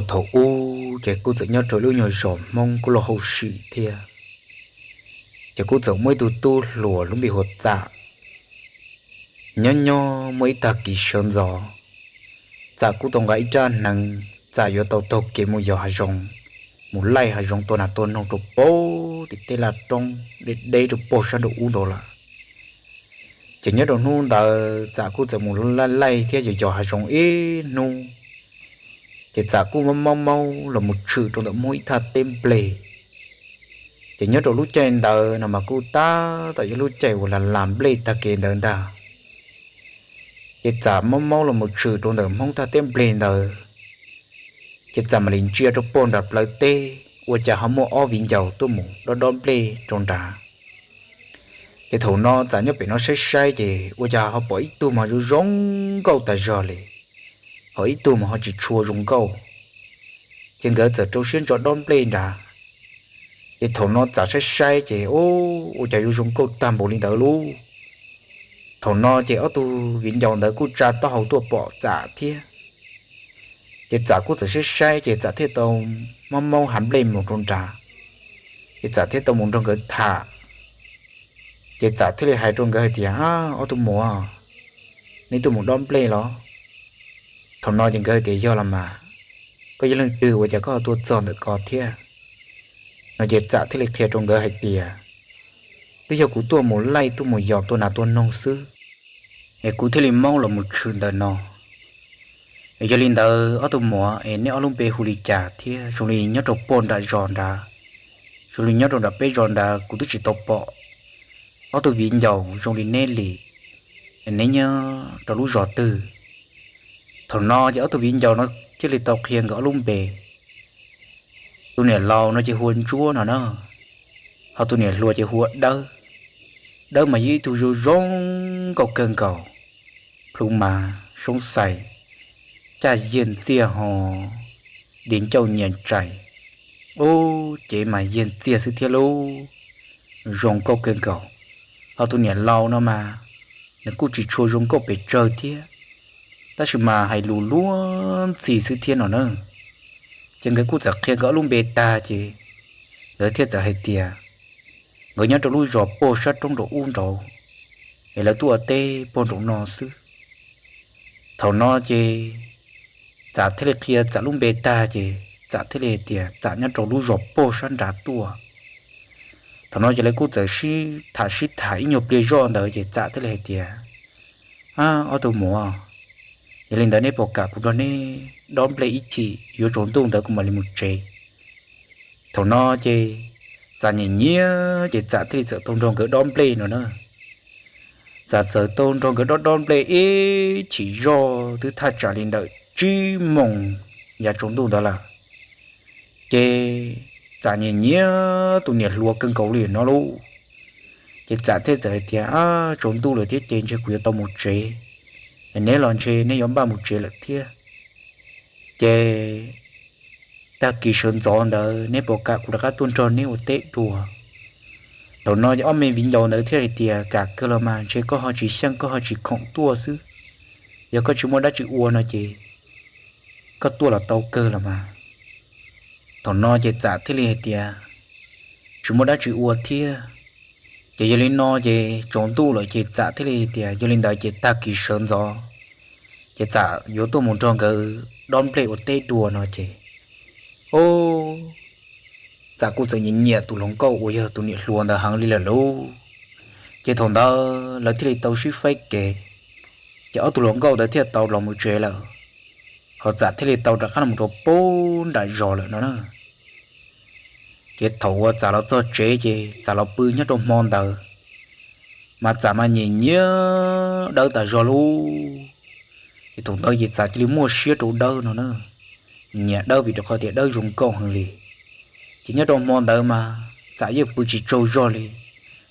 Thaum ub ces kuj txawm nyob rau lub nyuag zos Hmoob kuj loj hauj sim thiab. Ces kuj txawm muaj ib tug tub hluas lub npe hu ua Txam. Nyob nyob muaj ib tag kis sawv ntxov, Txam kuj tau nqa ib rab hneev, Txam yuav tau taug kev mus yos hav zoov, mus laij hav zoov tua nas tua noog rau pem tim tej laj roob deb deb rau pem sab nraum ub nraud lawm. Ces nyob rau hnub ntawd Txam kuj txawm mus laij laij thiab yos yos hav zoov ib hnub, ces Txam kuj maub maub maub los mus tshwm rau ntawm Hmoob ib thaj teb nplej. Ces nyob rau lub caij ntawd no mas kuj tab tom yog lub caij uas las las nplej tag kev ntawd ntag. Ces Txam maub maub los mus tshwm rau ntawm Hmoob thaj teb nplej ntawd, ces Txam mam li ntsia rau pem nram plawv teb ua cas ho muaj ob viv ncaus tuaj mus dob dob nplej rau nrad. Ces thaum no Txam nyob pem no saib saib ces ua cas ho pom ib tug mas zoo zoo nkauj tas zog li, ho ib tug mas ho tsis tshua zoo nkauj. Ces nkawd txawm rau siab ntso dob nplej nrad. Ces thaum no Txam saib saib ces, ua cas yuav zoo nkauj tag npaum li ntawd lauj. Thaum no ces ob tug viv ncaus ntawd kuj tsa taub hau tuaj pom Txam thiab. Ces Txam kuj txawm saib saib ces Txam thiaj tau maub maub hav nplej mus rau nrad. Ces Txam thiaj tau mus nrog nkawd tham. Ces Txam thiaj li hais rau nkawd hais tias, Ob tug muam, neb tuaj mus dob nplej los? Thaum no ces nkawd hais tias, Yog los mas, koj yog leej twg ua cas koj ho tuaj txog ntawm ko thiab? No ces Txam thiaj li qhia rau nkawd hais tias, Twb yog kuv tuaj mus laij tuaj mus yos tua nas tua noog xwb, es kuv thiaj li maub los mus tshwm ntawm no. Es yog li ntawd ob tug muam es neb ob lub npe hu li cas thiab? Zoo li nyob rau pem nram zos nrad, zoo li nyob rau nram peb zos nrad kuv twb tsis tau pom ob tug viv ncaus zoo li neb li. Es neb nyob rau lub zos twg? Thaum no ces ob tug viv ncaus no thiaj li tau qhia nkawd ob lub npe. Tus niam laus no ces hu ua Ntsuab no na, ho tus niam hluas ces hu ua Dawb. Dawb mas yog ib tug zoo zoo nkauj kawg nkaus, plhu mas soob xais, caj yiag ntxiag ho di ncauj nyias tsais, ub, cev mas yiag ntxiag xwb thiab lauj, zoo nkauj kawg nkaus. Ho tus niam laus no mas nws kuj tsis tshua zoo nkauj pes tsawg thiab, tab sis mas hais lus luag ntxhi xwb thiab no na. Ces nkawd kuj txawm qhia nkawd ob lub npe tag ces nkawd thiaj txawm hais tias nkawd nyob rau lub zos pem sab roob nraum ub nraud, es lawv tuaj ua teb pem nraum no xwb. Thaum no ces Txam thiaj li qhia Txam lub npe tag ces Txam thiaj li hais tias Txam nyob rau lub zos pem sab nrad tuaj. Thaum no ces lawv kuj txawm sib tham sib tham ib nyuag pliag zoj ntawd ces Txam thiaj li hais tias, Ab, ob tug muam, yog li ntawd neb puas kam kuv nrog neb dob nplej ib chim, yuav tsaus ntuj ntawd kuv mam li mus tsev. Thaum no ces Txam nyiam nyiam ces Txam thiaj li txawm tau nrog nkawd dob nplej no na. Txam txawm tau nrog nkawd dob dob nplej ib chim zoj twb thaj tsam li ntawm tsib moos yav tsaus ntuj ntawd lawm. Ces Txam nyiam nyiam tus niam hluas kawg nkaus li no lauj. Ces Txam thiaj txawm hais tias, Ab, tsaus ntuj lawm thiab ces ntshe kuv yuav tau mus tsev, es neb los ntshe neb yuav npaj mus tsev lawm thiab. Ces tag kis sawv ntxov ntawd neb puas kam kuv rov qab tuaj nrog neb ua teb dua? Thaum no ces ob me viv ncaus ntawd thiaj hais tias, Kam kawg los mas, ntshe koj ho tsis xyeej koj ho tsis khoom tuaj xwb. Yog koj tsis muaj dab tsi ua no ces koj tuaj los tau kawg los mas. Thaum no ces Txam thiaj li hais tias, Tsis muaj dab tsi ua thiab. Ces yog li no ces tsaus ntuj lawm ces Txam thiaj li hais tias, Yog li ntawd ces tag kis sawv ntxov ces Txam yuav tuaj mus nrog nkawd dob nplej ua teb dua no ces, o, Txam kuj txawm nyiam nyiam tus hluas nkauj uas yog tus niam hluas ntawd heev li lawm lauj. Ces thaum ntawd lawv thiaj li tau sib faib kev, ces ob tug hluas nkauj ntawd thiaj tau los mus tsev lawm, ho Txam thiaj li tau rov qab los rau pem nram zos lawm no na. Ces thaum uas Txam los txog tsev ces Txam los pw nyob rau hmo ntawd, mas Txam mas nyiam nyiam Dawb tas zog lauj. Ces thaum ntawd ces Txam cia li muaj siab rau Dawb no na, nyiam Dawb vim rau qhov tias Dawb zoo nkauj heev li. Ces nyob rau hmo ntawd mas Txam yeej pw tsis tsaug zog li,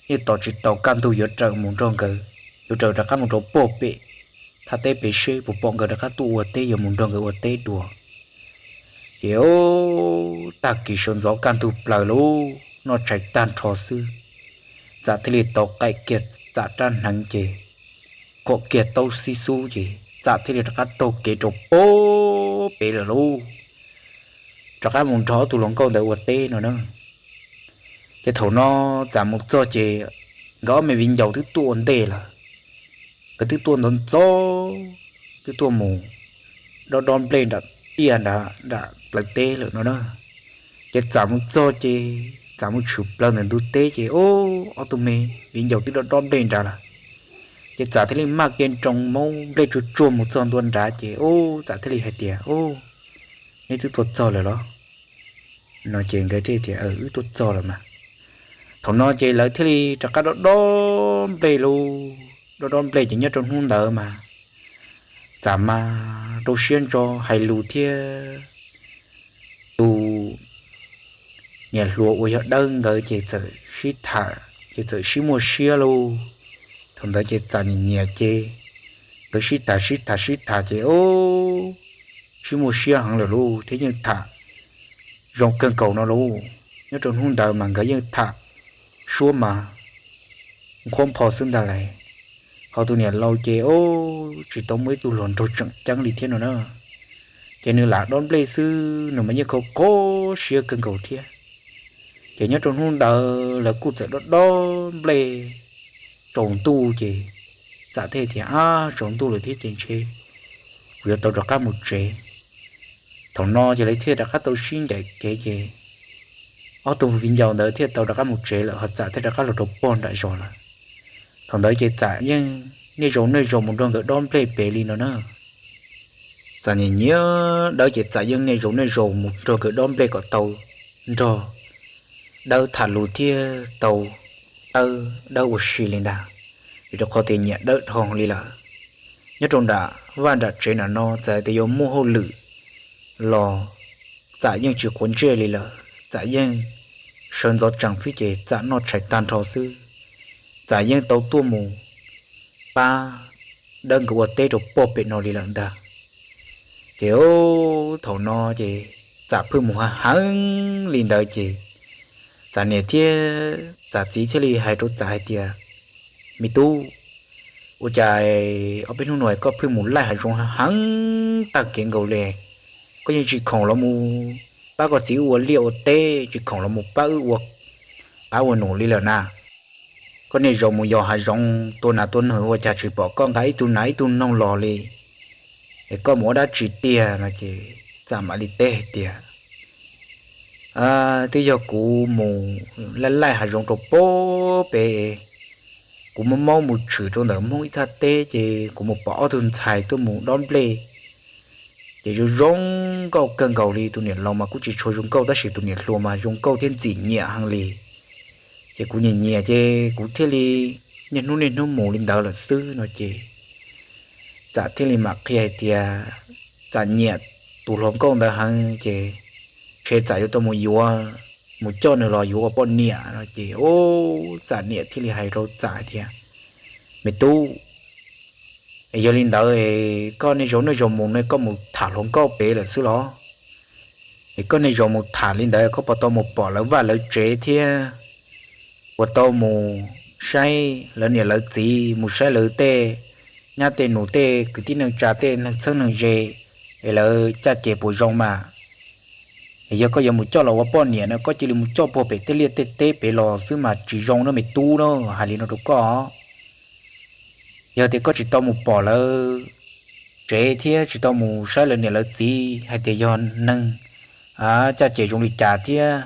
yeej tos tsis tau kaj ntug yuav raws mus nrog nkawd, yuav raws rov qab mus rau pem pem thaj teb pem seb puas pom nkawd rov qab tuaj ua teb yuav mus nrog nkawd ua teb dua. Ces tag kis sawv ntxov kaj ntug plaws lauj, noj tshais tag nrho xwb, Txam thiaj li tau qaim kiag Txam rab hneev ces khom kiag taub xib xub ces Txam thiaj li rov qab taug kev rau pem pem lawm lauj. rov qab mus nrog ob tug hluas nkauj ntawd ua teb no na. Ces thaum no Txam mus txog ces nkawd ob me viv ncaus twb tuaj ua ntej lawm. Nkawd twb tuaj ntxov ntxov, twb tuaj mus dob dob nplej nram tiaj nram plawv teb lawm no na. Ces Txam mus txog ces Txam mus tshwm plaws ntawm ntug teb ces ub, ob tug me viv ncaus twb dob dob nplej nrad lawm. Ces Txam thiaj li maj kiag nroo maub nplej tsuag tsuag mus txog ntua nrad ces ub, Txam thiaj li hais tias, Ub, neb twb tuaj txog lawm los? No ces nkawd thiaj tias, Wb tuaj txog lawm mas. Thaum no ces lawv thiaj li rov qab dob dob nplej lauj. Dob dob nplej ces nyob rau hnub ntawd mas Txam mas rau siab ntso hais lus thiab tus niam hluas uas yog Dawb nkawd ces txawm sib tham ces txawm sib muaj siab lauj. Thaum ntawd ces Txam nyiam nyiam ces nkawd sib tham sib tham sib tham ces ub, sib muaj siab heev lawm lauj thiab yeej tham zoo kawg nkaus no lauj. Nyob rau hnub ntawd mas nkawd yeej tham suab mas nqhuab npho xwb ntag lauj. Ho tus niam laus ces ub, tsis tau muaj ib tug hluas nraug tseem ceeb li thiab no na. Ces nws lam dob nplej xwb nws mas yeej kho kho siab kawg nkaus thiab. Ces nyob rau hnub ntawd lawv kuj txawm dob dob nplej tsaus ntuj ces Txam thiaj tias, Ab, tsaus ntuj lawm thiab ces ntshe kuv yuav tau rov qab mus tsev. Thaum no ces lawv thiaj rov qab tau sib ncaim kev ces ob tug viv ncaus ntawd thiaj tau rov qab mus tsev lawm, ho Txam thiaj rov qab los rau pog nram zos lawm. Thaum ntawd ces Txam yeej niaj zaus niaj zaus mus nrog nkawd dob nplej pem li no na. Txam nyiam nyiam Dawb ces Txam yeej niaj zaus niaj zaus mus nrog nkawd dob nplej kom tau nrog Dawb tham lus thiab tau Dawb, Dawb ua si li ntag, vim rau qhov tias nyiam Dawb dhau li lawm. Nyob rau nram vaj nram tsev nram no txawm tias yuav muaj hauj lwm los Txam yeej tsis quav ntsej li lawm, Txam yeej sawv ntxov tsees xwb ces Txam noj tshais tag nrho xwb, Txam yeej tau tuaj mus pab Dawb nkawd ua teb rau pog pem no li lawm ntag. Ces thaum no ces Txam phwj mus heev heev li ntawd ces Txam niam thiab Txam txiv thiaj li hais rau Txam hais tias, Me tub, ua cas ob peb hnub no koj phwj mus laij hav zoov heev heev tag kev nkaus li, koj yeej tsis khoom los mus pab koj txiv wb ua liaj ua teb, tsis khoom los mus pab wb ua qav ua num li lawm na? Koj niaj zaus mus yos hav zoov tua nas tua noog ua cas tsis pom koj nqa ib tug nas ib tug noog los li, es koj mus ua dab tsi tiag no? Ces Txam mam li teb hais tias, Twb yog kuv mus laij laij hav zoov rau pog pem, kuv muab maub mus tshwm rau ntawm Hmoob ib thaj teb ces kuv mus pom ob tug ntxhais tuaj mus dob nplej, ces zoo zoo nkauj kawg nkaus li. Tus niam laus mas kuj tsis tshua zoo nkauj tab sis tus niam hluas mas zoo nkauj thiab ntxim nyiam heev li. Ces kuv nyiam nyiam ces kuv thiaj li niaj hnub niaj hnub mus li ntawd lawm xwb no ces Txam thiaj li mam qhia hais tias Txam nyiam tus hluas nkauj ntawd heev ces ntshe Txam yuav tau mus yuav, mus coj nws los yuav ua poj niam no ces ub, Txam niam thiaj li hais rau Txam hais tias, Me tub, es yog li ntawd es koj niaj zaus niaj zaus mus no koj mus tham hluas nkauj pem lawm xwb los? Es koj niaj zaus mus tham li ntawd koj puas tau mus pom lawv vaj lawv tsev thiab puas tau mus saib lawv niam lawv txiv, mus saib lawv tej nyab tej nus tej kwv tij neej tsa tej neeg txheeb neeg ze, es lawv caj ces puas zoo mas? Es yog koj yuav mus coj los ua poj niam no koj cia li mus coj puag pem tej liaj tej teb pem los xwb mas tsis zoo na me tub na, hais li no rau koj. Yog tias koj tsis tau mus pom lawv tsev thiab tsis tau mus saib lawv niam lawv txiv hais tias yog neeg caj ces zoo li cas thiab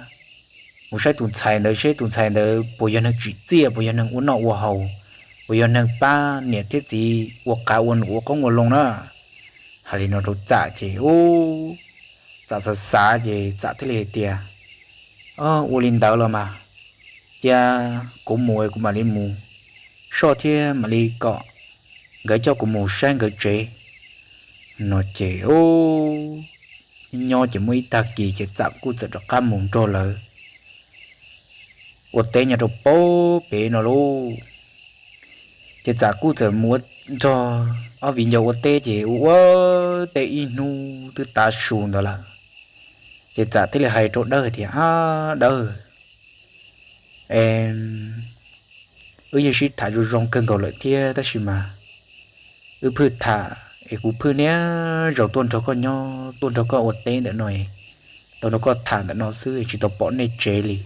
mus saib tus ntxhais ntawd seb tus ntxhais ntawd puas yog neeg tsim txiaj, puas yog neeg ua noj ua haus, puas yog neeg pab niam thiab txiv ua qav ua num ua qoob ua loo na. Hais li no rau Txam ces ub, Txam xav xav ces Txam thiaj li hais tias, Ua li ntawd los mas, cia kuv mus kuv mam li mus soj thiab mam li kom nkawd coj kuv mus saib nkawd tsev no ces ub, nyob ces muaj ib tag kis ces Txam kuj txawm rov qab mus nrog lawv ua teb nyob rau pab pem no lauj. Ces Txam kuj txawm mus nrog ob viv ncaus ua teb ces ua ua teb ib hnub twb tav su ntawd lawm. Ces Txam thiaj li hais rau Dawb hais tias, Ab Dawb, wb yeej sib tham zoo zoo kawg nkaus lawm thiab tab sis mas wb phwj tham es kuv phwj niaj zaus tuaj nrog koj nyob tuaj nrog koj ua teb ntawm no, tau nrog koj tham ntawm no xwb, tsis tau pom nej tsev li.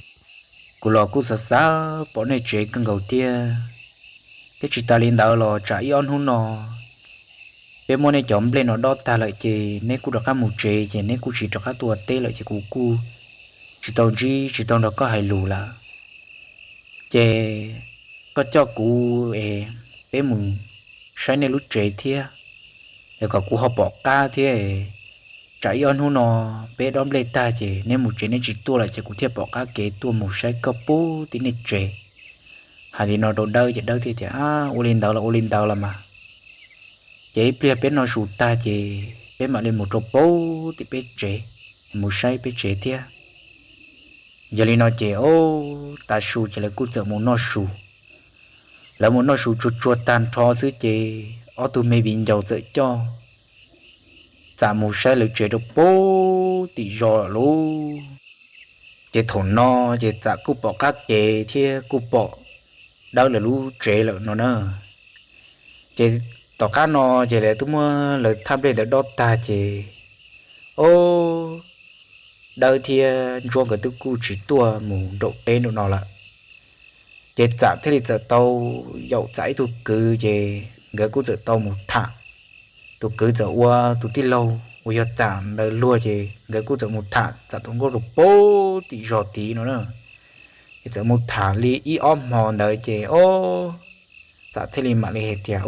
Kuv los kuj xav xav pom nej tsev kawg nkaus thiab. Thiab tsis tas li ntawd los tsam ib ob hnub no peb muab nej cov nplej no dob tag lawm ces neb kuj rov qab mus tsev, ces neb kuj tsis rov qab tuaj teb lawm, ces kuv kuj tsis tau ntsib, tsis tau nrog koj hais lus lawm. Ces koj coj kuv es peb mus saib nej lub tsev thiab, es kom kuv ho pom qab thiab. Tsam ib ob hnub no peb dob nplej tag ces neb mus tsev neb tsis tuaj lawm, ces kuv thiaj pom qab kev tuaj mus saib koj pub tim nej tsev. Hais li no rau Dawb ces Dawb thiaj tias, Ua li ntawd los ua li ntawd los mas. Ces ib pliag peb noj su tag ces peb mam li mus rau pub tim peb tsev, mus saib peb tsev thiab. Yog li no ces, o, tav su ces lawv kuj txawm mus noj su. Lawv mus noj su tsuag tsuag tag nrho xwb ces ob tug me viv ncaus txawm coj Txam mus saib lawv tsev rau pub tim zos lawm lauj. Ces thaum no ces Txam kuj pom qab kev thiab kuj pom Dawb lawv lub tsev lawm no na. Ces tom qab no ces lawv twb muab lawv thaj nplej ntawd dob tag ces, o, Dawb thiab Ntsuab nkawd twb kuj tsis tuaj mus nraum teb nraum no lawm. Ces Txam thiaj li txawm tau yaum Txam ib tug kwv ces nkawd kuj txawm tau mus tham. Tus kwv txawm ua tus tij laug uas yog Txam ntawd luag ces nkawd kuj txawm mus tham Txam tus nkauj rau pub tim zos tid no na. Ces txawm mus tham li ib ob hmo ntawd ces, o, Txam thiaj li mam li hais tias,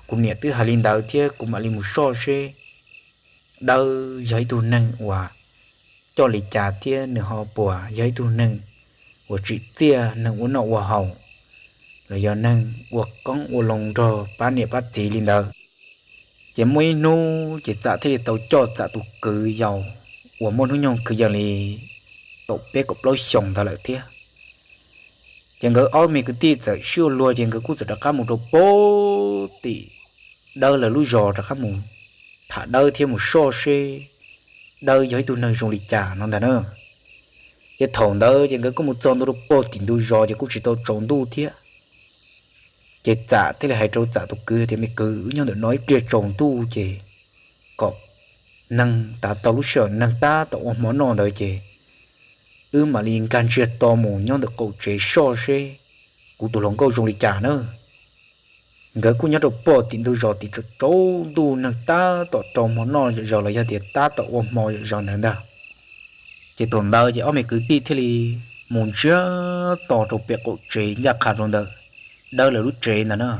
Kuv niam twb hais li ntawd thiab kuv mam li mus soj seb Dawb yog ib tug neeg uas coj li cas thiab nws ho puas yog ib tug neeg uas tsim txiaj, neeg ua noj ua haus, los yog neeg ua qoob ua loo nrog pab niam pab txiv li ntawd. Ces muaj ib hnub ces Txam thiaj li tau coj Txam tus kwv yau uas muaj hnub nyoog kwv yees li kaum peb kaum plaub xyoos ntawd lawm thiab. Ces nkawd ob me kwv tij txawm sib ua luag ces nkawd kuj txawm rov qab mus rau pub tim Dawb lawv lub zos rov qab mus tham Dawb thiab mus soj seb Dawb yog ib tug neeg zoo li cas no ntag na. Ces thaum ntawd ces nkawd kuj mus txog ntua rau pub tim ntug zos ces kuj tsis tau tsaus ntuj thiab. Ces Txam thiaj li hais rau Txam tus kwv tias, Me kwv, wb nyob ntawm no ib pliag tsaus ntuj ces kom neeg tav tau lub sij hawm neeg tab tom ua hmo noj ntawd ces wb mam li nkag ntsiag to mus nyob ntawm qaum tsev soj seb kuv tus hluas nkauj zoo li cas na. Nkawd kuj nyob rau pub tim ntug zos tim tsaus ntuj neeg tab tom rau hmo noj zom zaws los yog tias tab tom ua hmo zom zaws ntawd ntag. Ces thaum ntawd ces ob me kwv tij thiaj li mus ntsiag to rau pem qaum tsev ncaj qha rau ntawm Dawb lawv lub tsev ntawd na.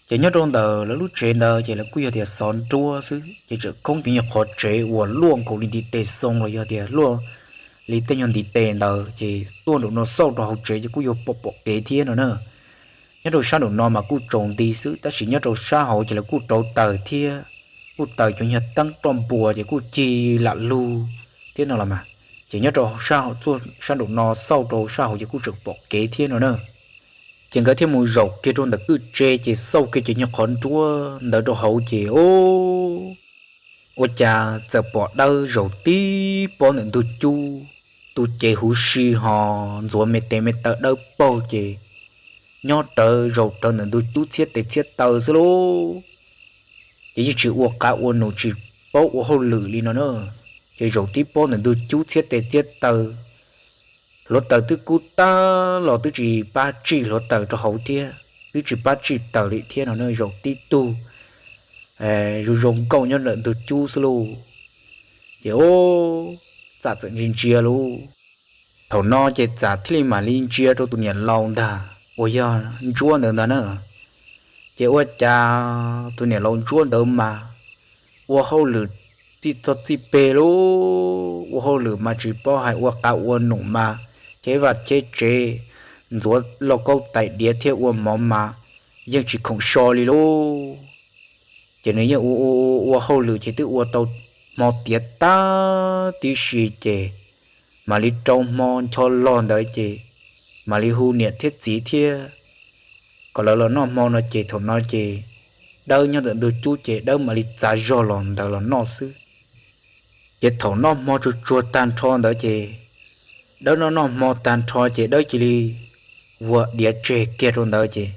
Ces nyob rau ntawm lawv lub tsev ntawd ces lawv kuj yog tias xov nruab xwb ces tseem khoob cov nyuag qhov tsev uas luaj nkaus li ntiv tes xoo los yog tias luaj li tej nyuag ntiv tes ntawd ces tuaj nraum no xauj rau hauv tsev ces kuj yuav pom pom kev thiab no na. Nyob rau sab nraum no mas kuj tsaus nti xwb tab sis nyob rau sab hauv ces lawv kuj rauv taws thiab, kuj taws cov nyuag teeb roj npua ces kuj cig lam lug thiab no los mas. Ces nyob rau sab nraum no xauj rau sab hauv ces kuj tseem pom kev thiab no na. Ces nkawd thiaj mus zaum kiag rau ntawm kwj tse ces xauj kiag cov nyuag qhov nruab ntawd rau hauv ces, o, ua cas txawm pom Dawb zaum tib pob ntawm ntug cub, tus cev huv si ho ntxuav me tes me taw dawb paug ces nyob rawv zaum rawv ntawm ntug cub txhiab tes txhiab taw xwb lauj. Ces yeej tsis ua qav ua num tsis paub ua hauj lwm li no na. Ces zaum tib pob ntawm ntug cub txhiab tes txhiab taw, hluav taws twb kub tag los twb tsis pab tsij hluav taws rau hauv thiab twb tsis pab tsij taws li thiab no na, zaum tib tug zoo zoo nkauj nyob ntawm ntug cub xwb lauj. Ces, o, Txam txawm ntsia ntsia lauj. Thaum no ces Txam thiaj li mam li ntsia rau tus niam laus ntag uas yog Ntsuab ntawd ntag na. Ces ua cas tus niam laus Ntsuab ntawd mas ua hauj lwm txij txoj txij peg lauj, ua hauj lwm mas tsis paub hais ua qav ua num mas cheb vaj cheb tsev, ntxuav lauj kaub tais diav thiab ua mov mas yeej tsis khoom so li lauj. Ces nws yeej ua ua ua hauj lwm ces twb ua tau hmo tiav tag tib si ces mam li rau hmo ncho log ntawd ces mam li hu niam thiab txiv thiab kom lawv los noj hmo no ces thaum no ces Dawb nyob ntawm ntug cub ces Dawb mam li txav zog los ntawd los noj xwb. Ces thaum noj hmo tsuag tsuag tag nrho ntawd ces Dawb noj noj hmo tag nrho ces Dawb cia li vuag diav tseg kiag rau ntawd ces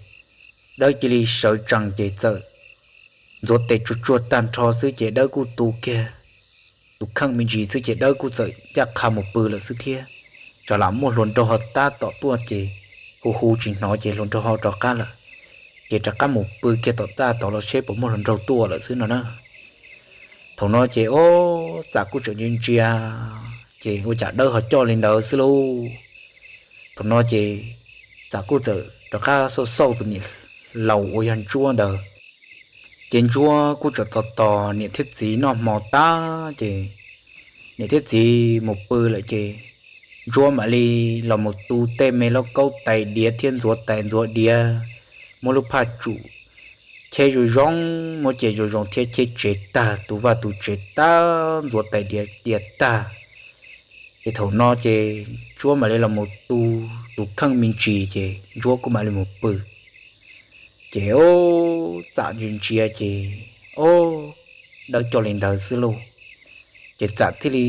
Dawb cia li sawv tsees ces txawm ntxuav tes tsuag tsuag tag nrho xwb ces Dawb kuj tu kiag tus kheej me ntsis xwb ces Dawb kuj txawm ncaj qha mus pw lawm xwb thiab. Tsam lam muaj hluas nraug ho tab tom tuaj ces hu hu tsis hnov ces hluas nraug ho rov qab lawm. Ces rov qab mus pw kiag tom txaj tod los seb puas muaj hluas nraug tuaj lawm xwb no na. Thaum no ces ob, Txam kuj tseem ntsia ntsia, ces ua cas Dawb ho coj li ntawd xwb lauj. Thaum no ces Txam kuj txawm rov qab xauj xauj tus niam laus uas yog Ntsuab ntawd. Ces Ntsuab kuj tseem tos tos niam thiab txiv noj hmo tag ces niam thiab txiv mus pw lawm ces Ntsuab mam li los mus tu tej me lauj kaub tais diav thiab ntxuav tais ntxuav diav, muab lub phaj tsum cheb zoo zoo, muab cia zoo zoo thiab cheb tsev tag, tu vaj tu tsev tag, ntxuav tais diav tiav tag. Ces thaum no ces Ntsuab mam li los mus tu tus kheej me ntsis ces Ntsuab kuj mam li mus pw. Ces ob, Txam ntsia ntsia ces ob, Dawb coj li ntawd xwb lauj. Ces Txam thiaj li,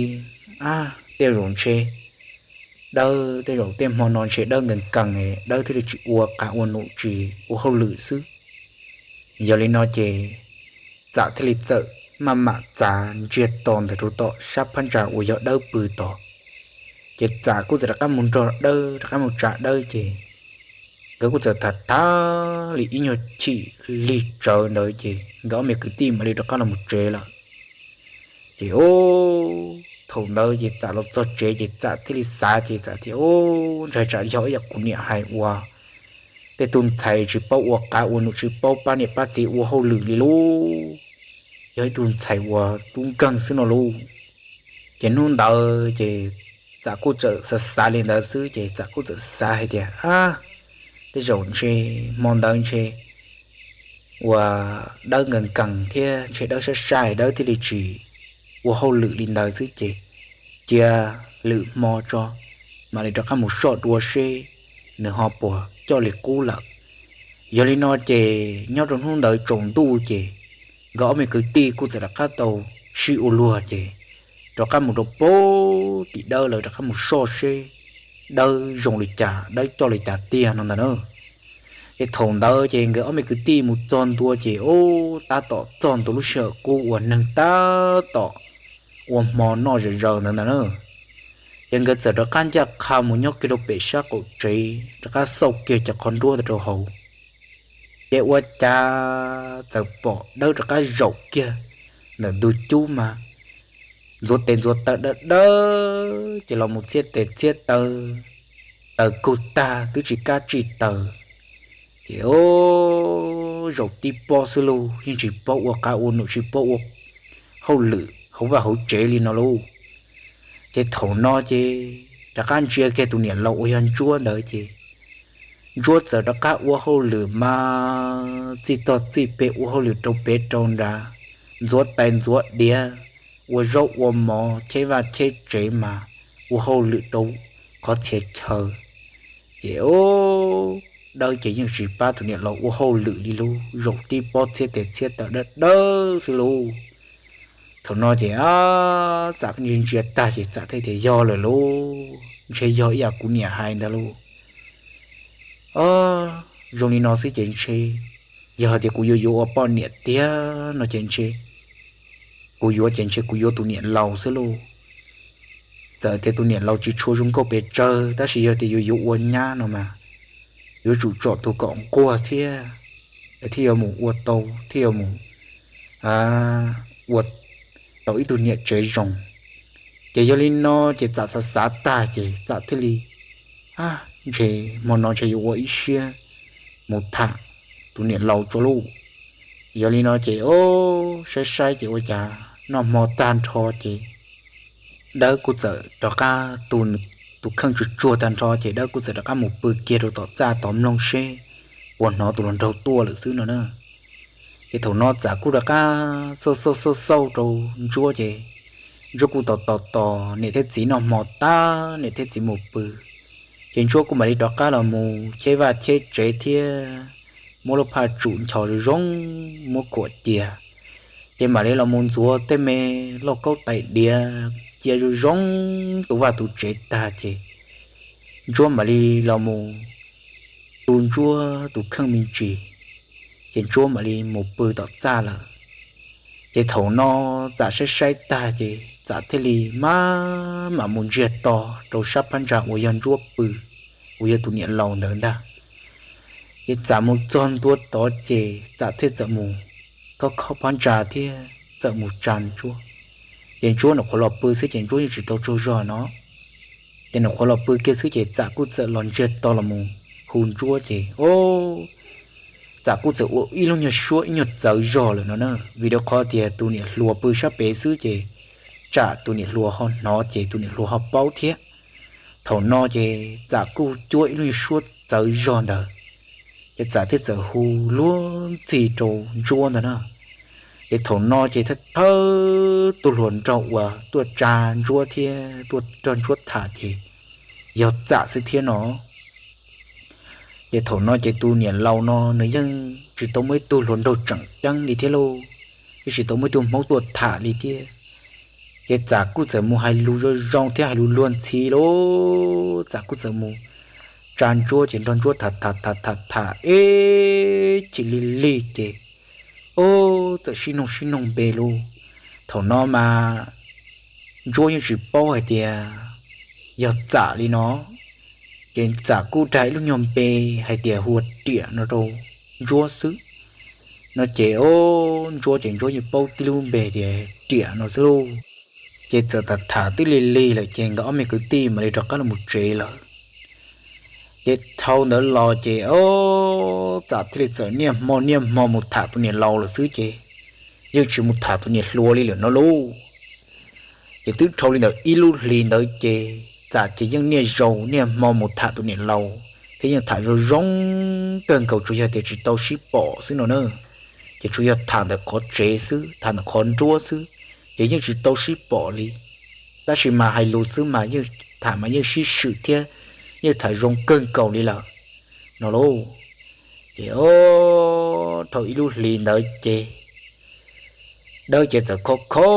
a, tej zaum ntshe Dawb, tej zaum tej hmo no ntshe Dawb nkees nkees, Dawb thiaj li tsis ua qav ua num tsis ua hauj lwm xwb. Yog li no ces Txam thiaj li txawm maj mam txav ntsiag to ntawm rau tom sab phab ntsa uas yog Dawb pw tod. Ces Txam kuj txawm rov qab mus nrog Dawb, rov qab mus tsa Dawb ces nkawd kuj txawm tham tham li ib nyuag chim lig tsawv ntawd ces nkawd ob me kwv tij mam li rov qab los mus tsev lawm. Ces ob, thaum ntawd ces Txam los txog tsev ces Txam thiaj li xav ces Txam tias, Ub, ntshai tsam yog ib yam kuv niam hais uas tej tug ntxhais tsis paub ua qav ua num tsis paub pab niam pab txiv ua hauj lwm li lauj, yog ib tug ntxhais uas tub nkeeg xwb no lauj. Ces hnub ntawd ces Txam kuj txawm xav xav li ntawd xwb ces Txam kuj txawm xav hais tias, A, tej zaum ntshe hmo ntawd ntshe uas Dawb nkees nkees thiab ntshe Dawb saib saib Dawb thiaj li tsis ua hauj lwm li ntawd xwb ces cia lwm hmo tso mam li rov qab mus soj dua seb nws ho puas coj li qub lawm. Yog li no ces nyob rau hnub ntawd tsaus ntuj ces nkawd ob me kwv tij kuj txawm rov qab tau sib ua luag ces rov qab mus rau pem tim Dawb lawv rov qab mus soj seb Dawb zoo li cas, Dawb coj li cas tiag no ntag na. Ces thaum ntawd ces nkawd ob me kwv tij mus txog ntua ces ub, tab tom txog ntua lub sij hawm qub uas neeg tab tom ua hmo noj zom zaws ntawd ntag na. Ces nkawd txawm rov qab ncaj qha mus nyob kiag rau pem sab qaum tsev rov qab xauj kiag cov qhov nruab ntawd rau hauv. Ces ua cas txawm pom Dawb rov qab zaum kiag ntawm ntug cub mas ntxuav tes ntxuav taw dawb dawb ces los mus txhiab tes txhiab taw, taws kug tag twb tsis kam tsij taws. Ces ub, zaum tib pob xwb lauj, yeej tsis paub ua qav ua num tsis paub ua hauj lwm hauv vaj hauv tsev li no lauj. Ces thaum no ces rov qab ntsia kiag tus niam laus uas yog Ntsuab ntawd ces Ntsuab txawm rov qab ua hauj lwm mas txij tog txij pem ua hauj lwm rau pem rau nrad, ntxuav tais ntxuav diav, ua zaub ua mov cheb vaj cheb tsev mas ua hauj lwm rau qhov txhia chaw. Ces ub, Dawb ces yeej tsis pab tus niam laus ua hauj lwm li lauj, zaum tib pob txhiab tes txhiab taw dawb dawb xwb lauj. Thaum no ces Txam ntsia ntsia tag ces Txam thiaj tias yog lawm lauj, ntshe yog ib yam kuv niam hais ntawd lauj. Ob, zoo li no xwb ces ntshe yog hais tias kuv yuav yuav ua poj niam tiag no ces ntshe kuv yuav ces ntshe kuv yuav tus niam laus xwb lauj. Txawm tias tus niam laus tsis tshua zoo nkauj pes tsawg tab sis yog tias yuav yuav ua nyab no mas yuav tsum tsom tus kom nquag thiab, thiaj yuav mus ua tau, thiaj yuav mus ua tau ib tug niam tsev zoo. Ces yog li no ces Txam xav xav tag ces Txam thiaj li, ntshe hmo no ntshe yuav ua ib siab mus tham tus niam laus tso lauj. Yog li no ces ob, saib saib ces ua cas noj hmo tag nrho ces Dawb kuj txawm rov qab tu nws tus kheej tsuag tsuag tag nrho ces Dawb kuj txawm rov qab mus pw kiag rau tom txaj tod mloog seb puas hnov tus hluas nraug tuaj lawm xwb no na. Ces thaum no Txam kuj rov qab xauj xauj xauj xauj rau Ntsuab ces Ntsuab kuj tos tos tos niam thiab txiv noj hmo tag niam thiab txiv mus pw. Ces Ntsuab kuj mam li rov qab los mus cheb vaj cheb tsev thiab muab lub phaj tsum nchos zoo zoo, muab khuam cia. Ces mam li los mus ntxuav tej me lauj kaub tais diav cia zoo zoo tu vaj tu tsev tag ces Ntsuab mam li los mus tu Ntsuab tus kheej me ntsis, ces Ntsuab mam li mus pw tom txaj lawm. Ces thaum no Txam saib saib tag ces Txam thiaj li maj mam mus ntsiag to rau sab phab ntsa uas yog Ntsuab pw, uas yog tus niam laus ntawd ntag. Ces Txam mus txog ntua tod ces Txam thiaj txawm mus khob khob phab ntsa thiab txawm mus tsa Ntsuab. Ces Ntsuab nyuam qhuav los pw xwb ces Ntsuab yeej tsis tau tsaug zog no. Ces nyuam qhuav los pw kiag xwb ces Txam kuj txawm los ntsiag to los mus hu Ntsuab ces o, Txam kuj txawm ua ib lub nyuag suab ib nyuag txawv zog lawm no na, vim rau qhov tias tus niam hluas pw sab pem xwb ces tsam tus niam hluas ho hnov ces tus niam hluas ho paub thiab. Thaum no ces Txam kuj cuab ib lub nyuag suab txawv zog ntawd, ces Txam thiaj txawm hu luag ntxhi rau Ntsuab ntag na. Ces thaum no ces thawj thawj tug hluas nraug uas tuaj tsa Ntsuab thiab tuaj nrog Ntsuab tham ces yog Txam xwb thiab no. Ces thaum no ces tus niam laus no nws yeej tsis tau muaj ib tug hluas nraug tseem ceeb li thiab lauj, yeej tsis tau muaj ib tug Hmoob tuaj tham li thiab. Ces Txam kuj txawm mus hais lus zoo zoo thiab hais lus luag ntxhi lauj. Txam kuj txawm mus tsa Ntsuab ces nrog Ntsuab tham tham tham tham tham ib chim lig lig ces o, txawm sib noog sib noog npe lauj. Thaum no mas Ntsuab yeej tsis paub hais tias yog Txam li no, ces Txam kuj dag ib lub nyuag npe hais tias hu ua Riam no rau Ntsuab xwb. No ces o, Ntsuab ces Ntsuab yeej paub tib lub npe tias Riam no xwb lauj. Ces txawm tham tham twb lig lig lawm ces nkawd ob me kwv tij mam li rov qab los mus tsev lawm. Ces dhau ntawd los ces o, Txam thiaj li txawm niaj hmo niaj hmo mus tham tus niam laus lawm xwb ces yeej tsis mus tham tus niam hluas li lawm no lauj. Ces twb dhau li ntawd ib lub hlis ntawd ces Txam ces yeej niaj zaus niaj hmo mus tham tus niam laus thiab yeej tham zoo zoo kawg nkaus tsuas yog tias tsis tau sib pom xwb no na. Ces tsuas yog tham ntawm qhov tsev xwb, tham ntawm qhov nruab xwb, ces yeej tsis tau sib pom li. Tab sis mas hais lus xwb mas yeej tham mas yeej sib swm thiab yeej tham zoo kawg nkaus li lawm no lauj. Ces o, dhau ib lub hlis ntawd ces Dawb ces txawm kho kho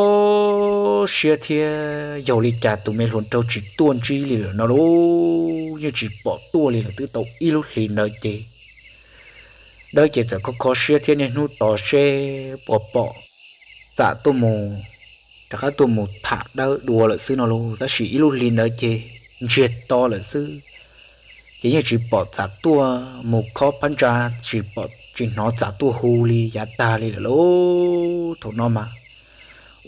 siab thiab yog li cas tus me hluas nraug tsis tuaj ntsib li lawm no lauj, yeej tsis pom tuaj li lawm twb tau ib lub hlis ntawd ces Dawb ces txawm kho kho siab thiab niaj hnub tos seb puas pom Txam tuaj mus, rov qab tuaj mus tham Dawb dua lawm xwb no lauj. Tab sis ib lub hlis ntawd ces ntsiag to lawm xwb, ces yeej tsis pom Txam tuaj mus khob phab ntsa, tsis pom tsis hnov Txam tuaj hu li yav tag li lawm lauj. Thaum no mas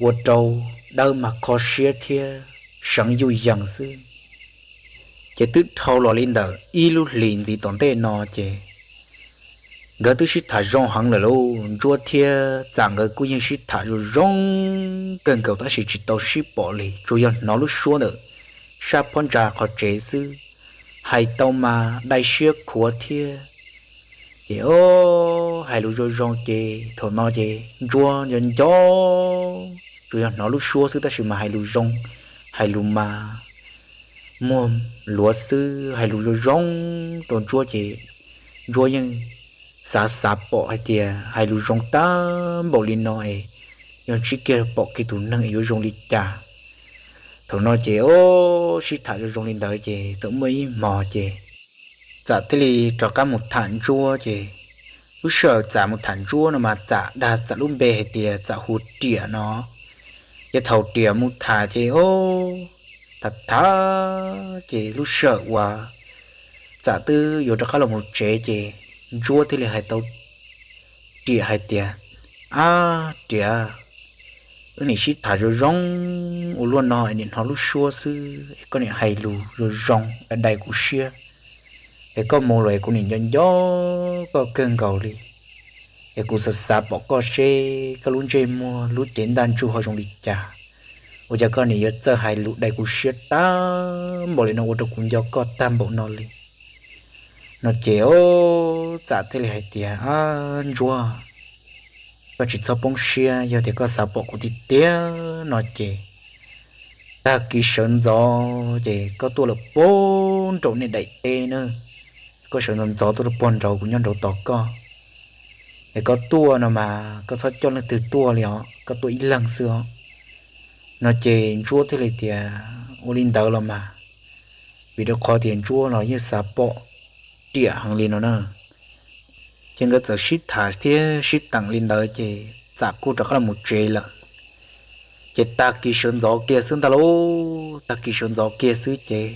ua rau Dawb mas kho siab thiab seev yuj yees xwb. Ces twb dhau los li ntawm ib lub hlis ntxiv tom ntej no ces nkawd twb sib tham zoo heev lawm lauj. Ntsuab thiab Txam nkawd kuj yeej sib tham zoo zoo kawg nkaus tab sis tsis tau sib pom li, tsuas yog hnov lub suab ntawm sab phab ntsa qhov tsev xwb, hais tau mas dai siab khuav thiab. Ces o, hais lus zoo zoo ces thaum no ces Ntsuab nco nco, tsuas yog hnov lub suab xwb tab sis mas hais lus zoo, hais lus mas muag luav xwb, hais lus zoo zoo rau Ntsuab ces Ntsuab yeej xav xav pom hais tias hais lus zoo tag npaum li no es yog ntsib kiag pom kiag tus neeg es yuav zoo li cas. Thaum no ces o, sib tham zoo zoo li ntawd ces txawm muaj ib hmos ces Txam thiaj li rov qab mus tham Ntsuab ces lub sij hawm Txam mus tham Ntsuab no mas Txam dag Txam lub npe hais tias Txam hu Riam no. Ces thaum Riam mus tham ces o, tham tham ces lub sij hawm uas Txam twb yuav rov qab los mus tsev ces Ntsuab thiaj li hais tau Riam hais tias, Ab Riam, wb nim sib tham zoo zoo ua luaj no es nim hnov lub suab xwb es koj nim hais lus zoo zoo dai dai kuv siab, es koj mus los es kuv nim nco nco koj kawg nkaus li, es kuv xav xav pom koj seb koj lub ntsej muag lub cev ntaj ntsug ho zoo li cas, ua cas koj nim yuav txawj hais lus dai kuv siab tag npaum li no ua rau kuv nco koj tag npaum no li. No ces o, Txam thiaj li hais tias, Ab Ntsuab, koj tsis txhob poob siab, yog tias koj xav pom kuv tiag tiag no ces tag kis sawv ntxov ces koj tuaj lawm puag nraum nej daim teb na, koj sawv ntxov ntxov tuaj rau puag nraud kuv nyob nraud tos koj. Es koj tuaj no mas koj txhob coj leej twg tuaj li os, koj tuaj ib leeg xwb os. No ces Ntsuab thiaj li tias, Ua li ntawd los mas, vim rau qhov tias Ntsuab los yeej xav pom Riam heev li no na. Ces nkawd txawm sib tham thiab sib teem li ntawd ces Txam kuj rov qab los mus tsev lawm. Ces tag kis sawv ntxov kiag xwb ntag lauj, tag kis sawv ntxov kiag xwb ces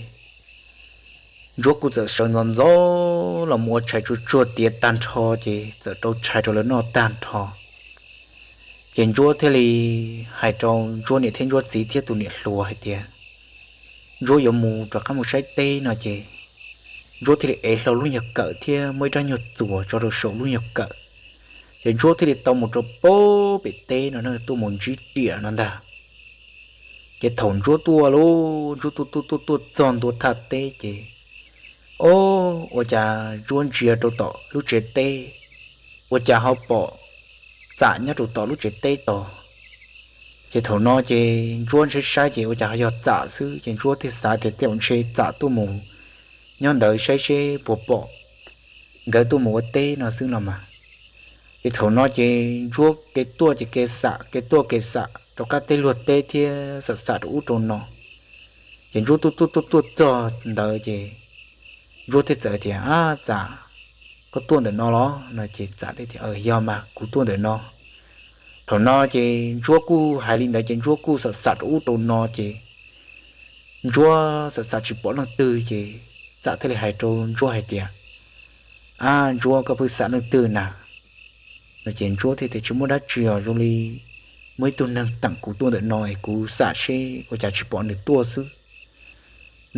Ntsuab kuj txawm sawv ntxov ntxov los mus ua tshais tsuag tsuag tiav tag nrho ces txawm rau tshais rau lawv noj tag nrho. Ces Ntsuab thiaj li hais rau Ntsuab niam thiab Ntsuab txiv thiab tus niam hluas hais tias Ntsuab yuav mus rov qab mus saib teb no ces Ntsuab thiaj li ev hlo lub nyuag kawm thiab muab ib rab nyuag txuas tso rau saum lub nyuag kawm. Ces Ntsuab thiaj li tau mus rau pem teb no na, tuaj mus ntsib riam no ntag. Ces thaum Ntsuab tuaj lauj, Ntsuab tuaj tuaj tuaj tuaj txog ntua thaj teb ces, o, ua cas Ntsuab ntsia rau tom lub tsev teb, ua cas ho pom Txam nyob rau tom lub tsev teb tod. Ces thaum no ces Ntsuab ntshai saib ces ua cas ho yog Txam xwb ces Ntsuab thiaj xav tias tej zaum ntshe Txam tuaj mus nyob ntawd saib seb puas pom nkawd tuaj mus ua teb no xwb no mas. Ces thaum no ces Ntsuab kev tuaj ces kev xam, kev tuaj kev xam rau qab teb luag teb thiab xam xam rau ub rau no. Ces Ntsuab tuaj tuaj tuaj tuaj txog ntawd ces Ntsuab thiaj txawm tias, Ab Txam, koj tuaj ntawm no los? No ces Txam thiaj tias, Yog mas, kuv tuaj ntawm no. Thaum no ces Ntsuab kuj hais li ntawd ces Ntsuab kuj xam xam rau ub rau no ces Ntsuab xam xam tsis pom leej twg ces Txam thiaj li hais rau Ntsuab hais tias, Ab Ntsuab, koj pheej xam leej twg na? No ces Ntsuab thiaj tias, Tsis muaj dab tsi os, zoo li muaj ib tug neeg teem kuv tuaj ntawm no es kuv xam seb ua cas tsis pom nws tuaj xwb.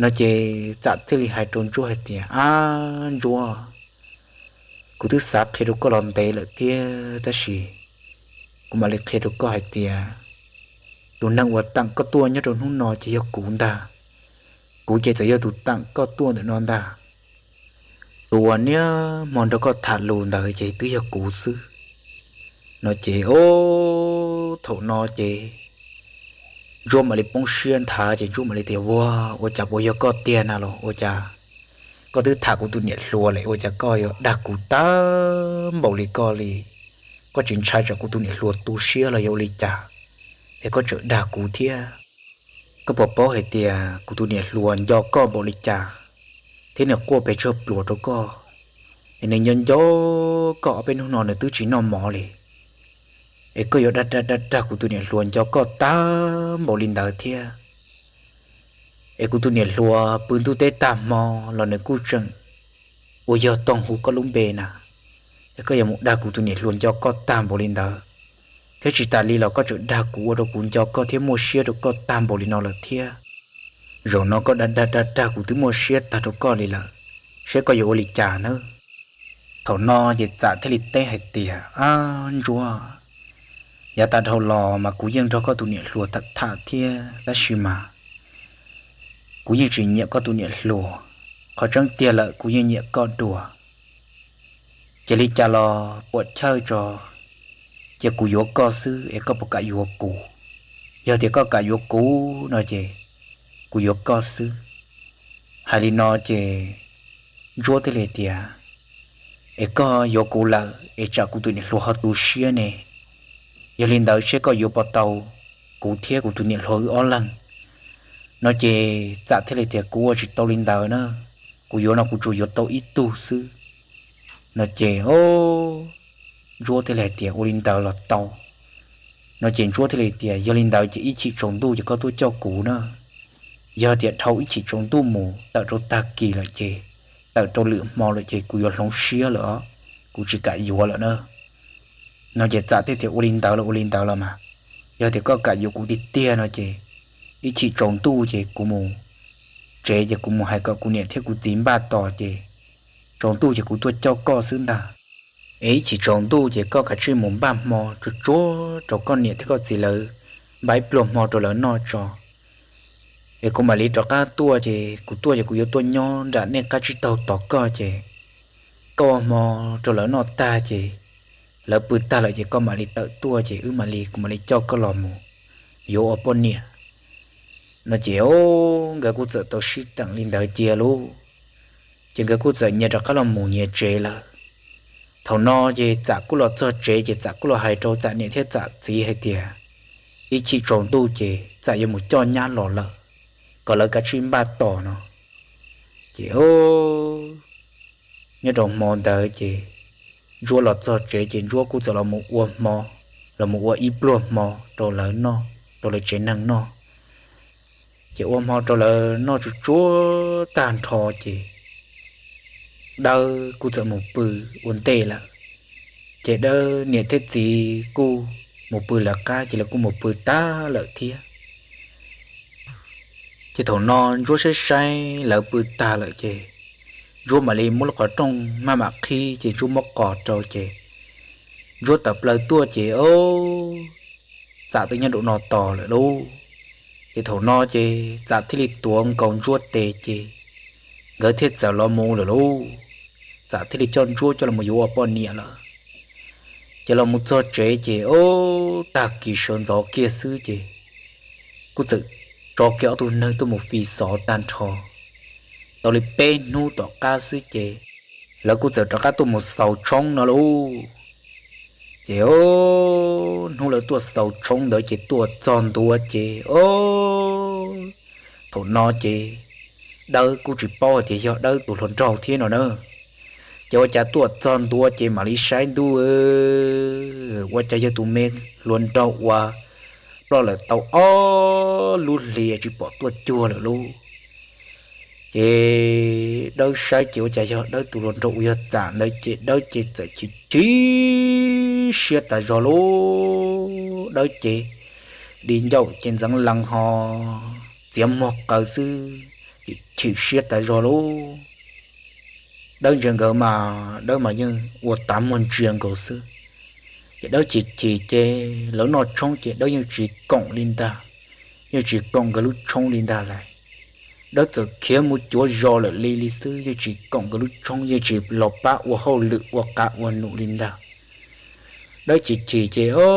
No ces Txam thiaj li hais rau Ntsuab hais tias, Ab Ntsuab, kuv twb xav qhia rau koj los ntev lawm thiab tab sis kuv mam li qhia rau koj hais tias tus neeg uas teem koj tuaj nyob rau hnub no ces yog kuv ntag. Kuv ces txawm yog tus teem koj tuaj ntawm no ntag. Tus uas niaj hmo nrog koj tham lus ntawd ces twb yog kuv xwb. No ces, o, thaum no ces Ntsuab mam li poob siab nthav ces Ntsuab mam li tias, Ua, ua cas puas yog koj tiag na los? Ua cas koj twb tham kuv tus niam hluas lawm ua cas koj yuav dag kuv tag npaum li koj li? Koj tsis ntshai tsam kuv tus niam hluas tu siab los yog ua li cas es koj tseem dag kuv thiab? Koj puas paub hais tias kuv tus niam hluas nco koj npaum li cas thiab nws quaj pes tsawg pluas rau koj, es nws nco nco koj ob peb hnub no nws twb tsis noj mov li, es koj yuav dag dag dag dag kuv tus niam hluas nco koj tag npaum li ntawd thiab? Es kuv tus niam hluas pw ntuj teb tag hmo los nws kuj tseem ua yog toog hu koj lub npe na, es koj yuav mus dag kuv tus niam hluas nco koj tag npaum li ntawd, thiab tsis tas li los koj tseem dag kuv ua rau kuv nco koj thiab muaj siab rau koj tag npaum li no lawm thiab. Zaum no koj dag dag dag dag kuv twb muaj siab tag rau koj li lawm, seb koj yuav ua li cas nawb? Thaum no ces Txam thiaj li teb hais tias, Ab Ntsuab, yav tas dhau los mas kuv yeej nrog koj tus niam hluas tham tham thiab tab sis mas kuv yeej tsis nyiam koj tus niam hluas. Qhov tseeb tiag lawm kuv yeej nyiam koj dua. Ces li cas los puam chawj tso, ces kuv yuav koj xwb es koj puas kam yuav kuv? Yog tias koj kam yuav kuv no ces kuv yuav koj xwb. Hais li no ces Ntsuab thiaj li tias, Es koj yuav kuv lawm es tsam kuv tus niam hluas ho tu siab ne. Yog li ntawd seb koj yuav puas tau kuv thiab kuv tus niam hluas wb ob leeg? No ces Txam thiaj li tias, Kuv ua tsis tau li ntawd na, kuv yuav no kuv tsuas yuav tau ib tug xwb. No ces, o, Ntsuab thiaj li hais tias, Ua li ntawd los tau. No ces Ntsuab thiaj li tias, Yog li ntawd ces ib chim tsaus ntuj ces koj tuaj coj kuv na. Yog tias dhau ib chim tsaus ntuj mus tawm rau tag kis lawm ces, tawm rau lwm hmo lawm ces kuv yuav hloov siab lawm os, kuv tsis kam yuav lawm na. No ces Txam thiaj tias, Ua li ntawd los ua li ntawd los mas, yog tias koj kam yuav kuv tiag tiag no ces ib chim tsaus ntuj ces kuv mus tsev ces kuv mus hais kom kuv niam thiab kuv txiv npaj tos ces tsaus ntuj ces kuv tuaj coj koj xwb ntag. Es ib chim tsaus ntuj ces koj kav tsij mus npaj hmo tsuag tsuag rau koj niam thiab koj txiv lawv, npaj ib pluag hmo rau lawv noj tso. Es kuv mam li rov qab tuaj ces kuv tuaj ces kuv yuav tuaj nyob nram nej qab tsib taug tos koj ces koj ua hmo rau lawv noj tag ces lawv pw tag lawm ces koj mam li tawm tuaj ces wb mam li, kuv mam li coj koj los mus yuav ua poj niam. No ces, o, nkawd kuj txawm tau sib teem li ntawd cia lauj. Ces nkawd kuj txawm nyias rov qab los mus nyias tsev lawm. Thaum no ces Txam kuj los txog tsev ces Txam kuj los hais rau Txam niam thiab Txam txiv hais tias, Ib chim tsaus ntuj ces Txam yuav mus coj nyab los lawm, kom lawv kav tsij npaj tos no. Ces, o, nyob rau hmo ntawd ces Ntsuab los txog tsev ces Ntsuab kuj txawm los mus ua hmo, los mus ua ib pluag hmo rau lawv noj. rau lawv tsev neeg noj. Ces ua hmo rau lawv noj tsuag tsuag tag nrho ces Dawb kuj txawm mus pw ua ntej lawm. Ces Dawb niam thiab txiv kuj mus pw lawv qab, ces lawv kuj mus pw tag lawm thiab. Ces thaum no Ntsuab saib saib lawv pw tag lawm ces Ntsuab mam li muab lub qhov rooj maj mam qhib, ces Ntsuab muab qos rau ces Ntsuab tawm plaws tuaj ces, o, Txam twb nyob nraum no tos lawm lauj. Ces thaum no ces Txam thiaj li tuav nkaus Ntsuab tes ces nkawd thiaj txawm los mus lawm lauj. Txam thiaj li coj Ntsuab coj los yuav ua poj niam lawm. Ces los mus txog tsev ces, o, tag kis sawv ntxov kiag xwb ces kuj txawm tso kiag ob tug neeg tuaj mus fi xov tag nrho. Tau li peb hnub tom qab xwb ces lawv kuj txawm rov qab tuaj mus xaus tshoob no lauj. Ces, o, hnub lawv tuaj xaus tshoob ntawd ces tuaj txog ntua ces, o, thaum no ces Dawb kuj tsis paub hais tias yog Dawb tus hluas nraug thiab no na. Ces ua cas tuaj txog ntua ces mam li saib ntuj, ua cas yog tus me hluas nraug uas ploj lawm tau ob lub hlis tsis pom tuaj cuag lawm lauj. Ces Dawb saib ces ua cas yog Dawb tus hluas nraug uas yog Txam ntawd ces Dawb ces txawm chim chim siab tas zog lauj. Dawb ces di ncauj ces ntxeev lees ho txiav muag qawv xwb, chim chim siab tas zog lauj. Dawb ntsia nkawd mas Dawb mas yeej ua tav muag ntsia nkaus xwb. Ces Dawb chim chim ces lawv noj tshoob ces Dawb yeej tsis koom li ntag, yeej tsis koom nkawd lub tshoob li ntag lauj. Dawb txawm khiav mus cuav zos lawm li li xwb, yeej tsis koom nkawd lub tshoob, yeej tsis los pab ua hauj lwm ua qab ua num li ntag. Dawb chim chim ces, o,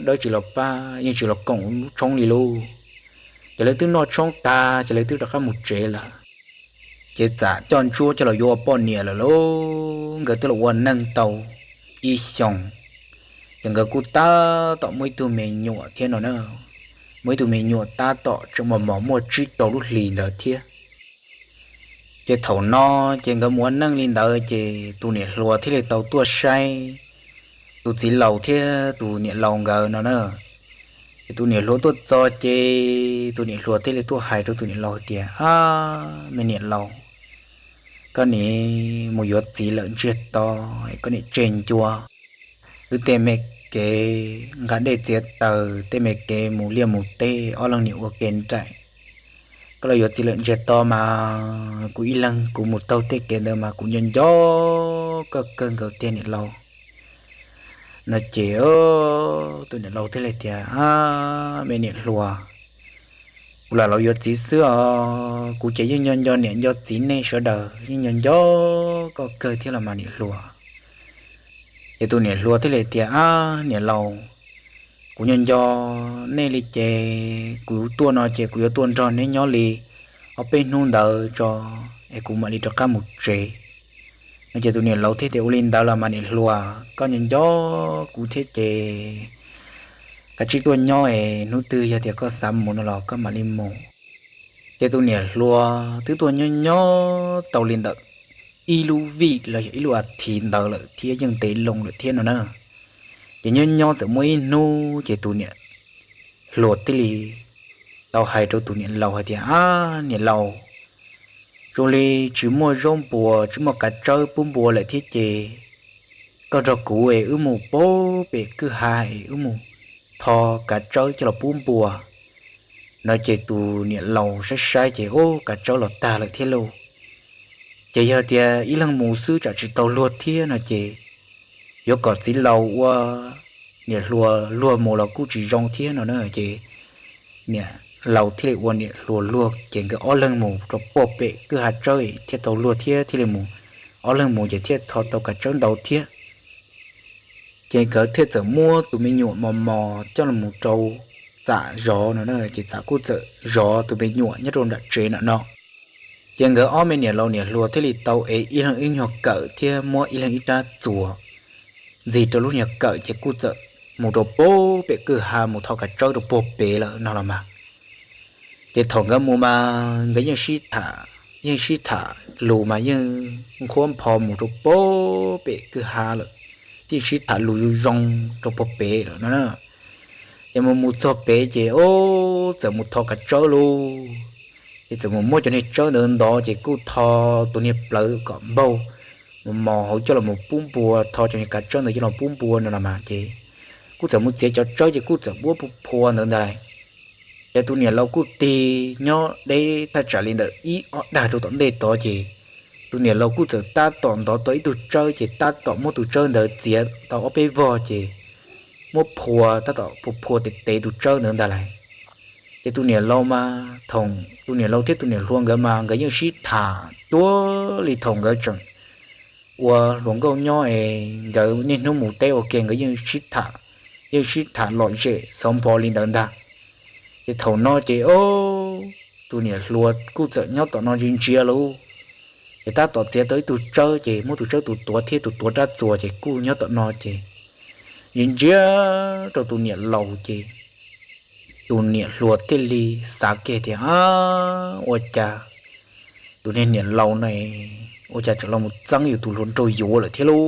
Dawb tsis los pab, yeej tsis los koom lub tshoob li lauj. Ces lawv twb noj tshoob tag ces lawv twb rov qab mus tsev lawm. Ces Txam coj Ntsuab coj los yuav ua poj niam lawm lauj, nkawd twb los ua neej tau ib xyoos. Ces nkawd kuj tab tom muaj ib tug me nyuam thiab no na, muaj ib tug me nyuam tab tom tseem mos mos muaj tsib rau lub hlis ntawd thiab. Ces thaum no ces nkawd mus ua neej li ntawd ces tus niam hluas thiaj li tau tuaj saib tus txiv laus thiab tus niam laus nkawd no na. Ces tus niam hluas tuaj txog ces tus niam hluas thiaj li tuaj hais rau tus niam laus tias, ab, me niam laus, koj niam mus yuav txiv lawm ntsiag to, koj niam tseg ncua. Wb tej me kev nqa dej txiav taws, tej me kev mus liaj mus teb, ob leeg niam ua ke nraim. Koj los yuav txiv lawm ntsiag to mas kuv ib leeg kuv mus taug tej kev ntawd mas kuv nco nco koj kawg nkaus tiag niam laus. No ces tus niam laus thiaj li tias, ab, me niam hluas, kuv lam los yuav txiv xwb os, kuv ces yeej nco nco niam nco txiv nej sawv daws, yeej nco nco koj kawg thiab los mas niam hluas. Ces tus niam hluas thiaj li tias, ab, niam laus, kuv nco nco nej li ces kuv tuaj no ces kuv yuav tuaj nrog neb nyob li ob peb hnub ntawd tso, es kuv mam li rov qab mus tsev. No ces tus niam laus thiaj tias, ua li ntawd los mas niam hluas, koj nco nco kuv thiab ces kav tsij tuaj nyob es hnub twg yog tias koj xav mus no los koj mam li mus. Ces tus niam hluas twb tuaj nyob nyob tau li ntawm ib lub vij los yog ib lub as thiv ntawd lawm thiab yeej ntev loo lawm thiab no na. Ces nyob nyob txawm muaj ib hnub ces tus niam hluas thiaj li tau hais rau tus niam laus hais tias, ab, niam laus, zoo li tsis muaj zaub npua tsis muaj kav tsawb pub npua lawm thiab ces koj nrog kuv es wb mus pab pem kwj ha es wb mus tho kav tsawb coj los pub npua. No ces tus niam laus saib saib ces, ub, kav tsawb los tag lawm thiab lauj. Ces yog tias ib leeg mus xwb tsam tsis tau luag thiab no ces yuav kom txiv laus ua niam hluas luag mus los kuj tsis zoo thiab no na. Ces niam laus thiaj li ua niam hluas luag ces nkawd ob leeg mus rau puag pem kwj ha tsawb thiaj tau luag thiab thiaj li mus, ob leeg mus ces thiaj tho tau kav tsawb ntau thiab. Ces nkawd thiaj txawm muab tus me nyuam mos mos coj los rau Txam zov no na, ces Txam kuj txawm zov tus me nyuam nyob rau nram tsev no no. Ces nkawd ob me niam laus niam hluas thiaj li tau ev ib leeg ib nyuag kawm thiab muab ib leeg ib rab txuas ntxig rau lub nyuag kawm ces kuj txawm mus rau puag pem kwj ha mus tho kav tsawb rau puag pem lawm no los mas. Ces thaum nkawd mus mas nkawd yeej sib tham, yeej sib tham lus mas yeej nqhuab npho mus rau puag pem kwj ha lawm, yeej sib tham lus zoo zoo rau puag pem lawm no na. Ces mus mus txog pem ces ob txawm mus tho kav tsawb lauj. Ces txawm mus muab cov niag tsawb ntawd ntov ces kuj tho tus niag plawv kom npaug mos mos hauv coj los pub npua, tho cov niag kav tsawb ntawd coj los pub npua no los mas ces kuj txawm mus txiav cov tsawb ces kuj txawm muab phua phua ntawd ntag lauj. Ces tus niam laus kuj tig nyob deb thaj tsam li ntawm ib ob dag rau tom ntej tod ces tus niam laus kuj txawm tab tom ntov tau ib tug tsawb ces tab tom muab tus tsawb ntawd txiav tau ob peb vog ces muab phua tab tom phua phua tes tes tus tsawb ntawd ntag lauj. Ces tus niam laus mas thaum tus niam laus thiab tus niam hluas nkawd mas nkawd yeej sib tham cuag li thaum nkawd tseem ua hluas nkauj nyob es nkawd niaj hnub mus teb ua ke nkawd yeej sib tham, yeej sib tham lom zem xauv npo li ntawd ntag. Ces thaum no ces ob tus niam hluas kuj txawm nyob tom no ntsia ntsia lauj. Ces tab tom txiav tau ib tug tsawb ces muab tus tsawb tus tuav thiab tus tuav rab txuas ces kuj nyob tom no ces ntsia ntsia rau tus niam laus ces tus niam hluas thiaj li xav kiag tias, Ab, ua cas tus niag niam laus no ua cas tseem los mus txeeb yus tus hluas nraug yuav lawm thiab lauj?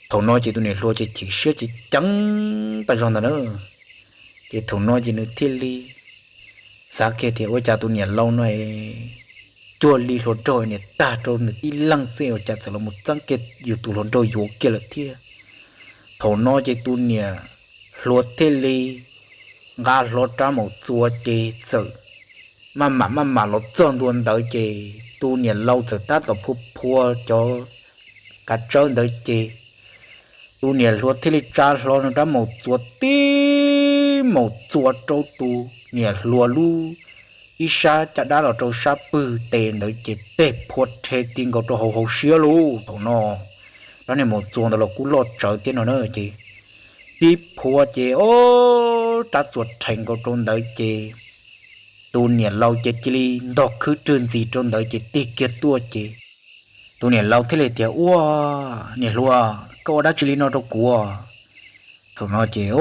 Thaum no ces tus niam hluas ces chim siab ces ceev tas zog ntawd na. Ces thaum no ces nws thiaj li xav kiag tias ua cas tus niam laus no cuag li hluas nraug niam tag rau nws tib leeg xwb ua cas txawm los mus txeeb kiag yus tus hluas nraug yuav kiag lawm thiab. Thaum no ces tus niam hluas thiaj li nqa hlo rab maum txuas ces txawm maj mam maj mam los txog ntua ntawd ces tus niam laus txawm tab tom phua phua cov kav tsawb ntawd ces tus niam hluas thiaj li tsa hlo nws rab maum txuas tib maum txuas rau tus niam hluas lub ib sab caj dab los rau sab pwg tes ntawd ces tej phua rhe ti nkaus rau hauv hauv siab lauj. Thaum no rab niag maum txuas ntawd los kuj loj tsawv thiab no na ces tib phua ces ob rab txuas rhe nkaus rau ntawd ces tus niam laus ces cia li ntog khwb rwg ntxis rau ntawd ces tig kiag tuaj ces tus niam laus thiaj li tias, Ua, niam hluas, koj ua dab tsi li no rau kuv? Thaum no ces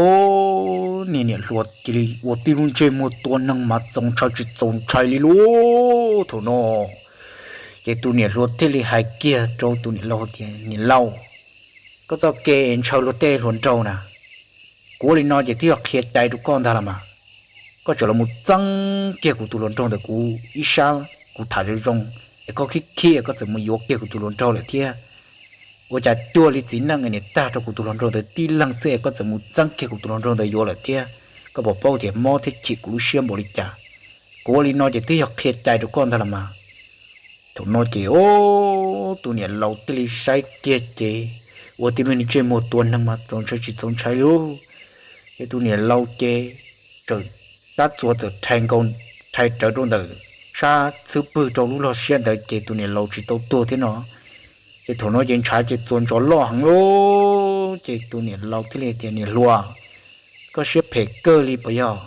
niag niam hluas cia li ua tib lub ntsej muag tua neeg mas txaus ntshai tsis txaus ntshai li lauj. Thaum no ces tus niam hluas thiaj li hais kiag rau tus niam laus tias, Niam laus, koj txoj kev ntshaw luag tej hluas nraug na, kuv ua li no ces twb yog qhia cai rau koj ntag los mas. Koj tseem los mus txeeb kiag kuv tus hluas nraug ntawm kuv ib sab, kuv tham zoo zoo es koj khib khib koj txawm mus yuav kiag kuv tus hluas nraug lawm thiab. Ua cas cuag li txiv neej niam tag rau kuv tus hluas nraug ntawd tib leeg xwb es koj txawm mus txeeb kiag kuv tus hluas nraug ntawd yuav lawm thiab? Koj puas paub tias mob thiab chim kuv lub siab npaum li cas? Kuv ua li no ces twb yog qhia cai rau koj ntag los mas. Thaum no ces tus niam laus thiaj li saib kiag ces ua tib lub ntsej muag tua neeg mas txaus ntshai tsis txaus ntshai lauj. Ces tus niam laus ces txawm rab txuas txawm rhais nkaus, rhais rawv rau ntawm sab xub pwg rau lub log siab ntawd ces tus niam laus tsis tau tuag thiab no. Ces thaum no ces ntshav ces txuas ntsos loj heev lauj. Ces tus niam laus thiaj li tias, Niam hluas, koj siab phem kawg li puas yog?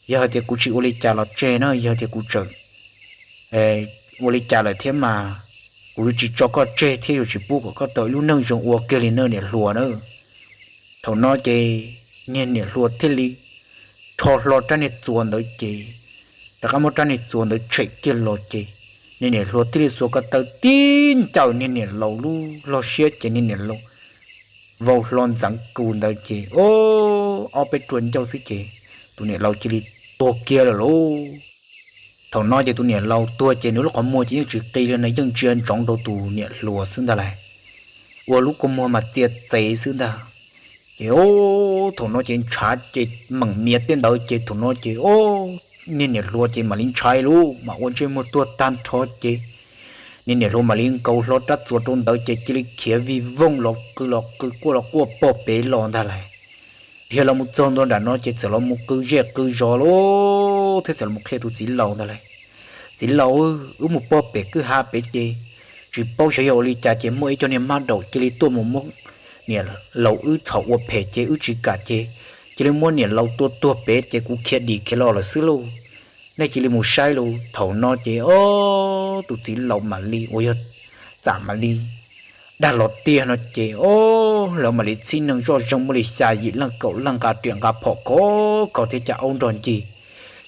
Yog hais tias kuv tsis ua li cas los tseg na, yog tias kuv tseem ua li cas lawm thiab mas kuv yuav tsis tso koj tseg thiab yuav tsis pub kom koj tau ib lub neej zoo ua kiag li na niam hluas na. Thaum no ces niag niam hluas thiaj li rho hlo rab niag txuas ntawd ces rov qab muab rab niag txuas ntawd tshem kiag los ces niag niam hluas thiaj li xuas ko taw tib ncaws niag niam laus lub log siab ces niag niam laus vau hlo ntxeev kus ntawd ces ob peb rua ncauj xwb ces tus niam laus cia li tuag kiag lawm lauj. Thaum no ces tus niam laus tuag ces nws lub qhov muag ces yeej tsis qi li no, yeej ntsia ntsoov rau tus niam hluas xwb ntag lauj, ua lub kua muag mas txia txev xwb ntag. Ces thaum no ces ntshav ces meem mias tej ntawd ces thaum no ces niag niam hluas ces mam li ntshai lauj, mas ua ntsej muag tuag tag nrho ces niag niam hluas mam li nkaus hlo rab txuas rau ntawd ces cia li khiav vij vooj los qw los qw quaj los quaj pog pem los ntag lauj. Dhia los mus txog ntua nram no ces txawm los mus qw zej qw zos lauj, thiab txawm los qhia tus txiv laus ntag lauj, Txiv laus, wb mus pog pem kwj ha pem ces tsis paub xyov yog ua li cas ces muaj ib co niag mab daum cia li tuaj mus muab niam laus wb txhom ua phem ces wb tsis kam ces cia li muab niam laus tua tuag pem ces kuv khiav dim khiav los lawm xwb lauj. Nej cia li mus saib lauj. Thaum no ces ob tus txiv laus mam li uas yog txam mam li dag los tiag no ces ob lawv mam li txhib neeg zoj zeeg muaj li xya yim leej kaum leej nqa riam nqa phom khov kho thiab cas aub nrog ncig,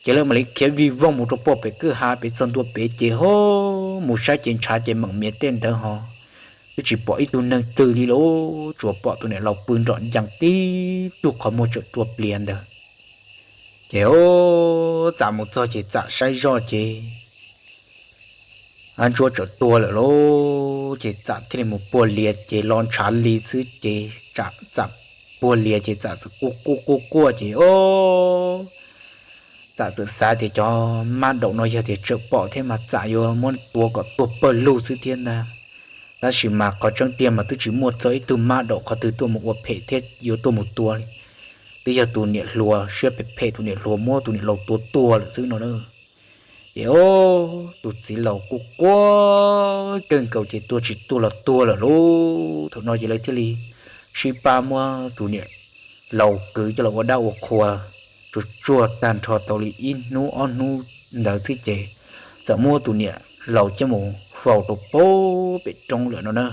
ces lawv mam li khiav vij vooj mus rau pog pem kwj ha pem txog ntua pem ces ho mus saib ces ntshav ces meem mias tej ntawd ho twb tsis pom ib tug neeg twg li lauj, tsuas pom tus niam laus pw nrom ncees tib tug qhov muag tseem rua pliav ntawd. Ces o, Txam mus txog ces Txam saib zoj ces Ab Ntsuab txawm tuag lawm lauj. Ces Txam thiaj li mus puag lias ces los ntshav li xwb ces Txam puag lias ces Txam txawm quaj quaj quaj quaj ces o, Txam txawm xav tias cov mab daum no yog tias tseem pom thiab mas Txam yuav muab tua kom tuag pawg lug xwb thiab ntag. Tab sis mas qhov tseeb tiag mas twb tsis muaj txog ib tug mab daum qhov twg tuaj mus ua phem thiab yuav tuaj mus tua li, twb yog tus niam hluas siab phem phem, tus niam hluas muab tus niam laus tua tuag lawm xwb no na. Ces o, tus txiv laus quaj quaj kawg nkaus ces tuag tsis tuag los tuag lawm lauj. Thaum no ces lawv thiaj li sib pab muab tus niam laus kwv coj los ua dab ua qhua tsuag tsuag tag nrho tau li ib hnub ob hnub ntawd xwb ces txawm muab tus niam laus coj mus faus rau pem roob lawm no na.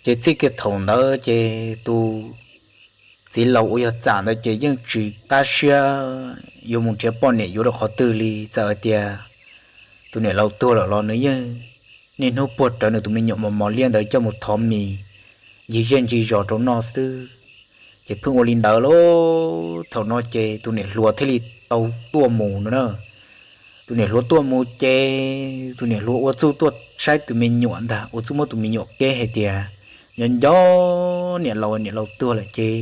Ces txij kiag thaum ntawd ces tus txiv laus uas yog Txam ntawd ces yeej tsis qab siab yuav mus nrhiav poj niam yuav rau qhov twg li. Txawm hais tias tus niam laus tuag lawm los nws yeej niaj hnub puag rawv nws tus me nyuam mos mos liab ntawd coj mus thov mis ncig zej ncig zos rau noj xwb. Ces pheej ua li ntawd lauj. Thaum no ces tus niam hluas thiaj li tau tuaj mus no na. Tus niam hluas tuaj mus ces tus niam hluas ua txuj tuaj saib tus me nyuam ntag, ua txuj muab tus me nyuam keb hais tias nyob nco niam laus, niam laus tuag lawm ces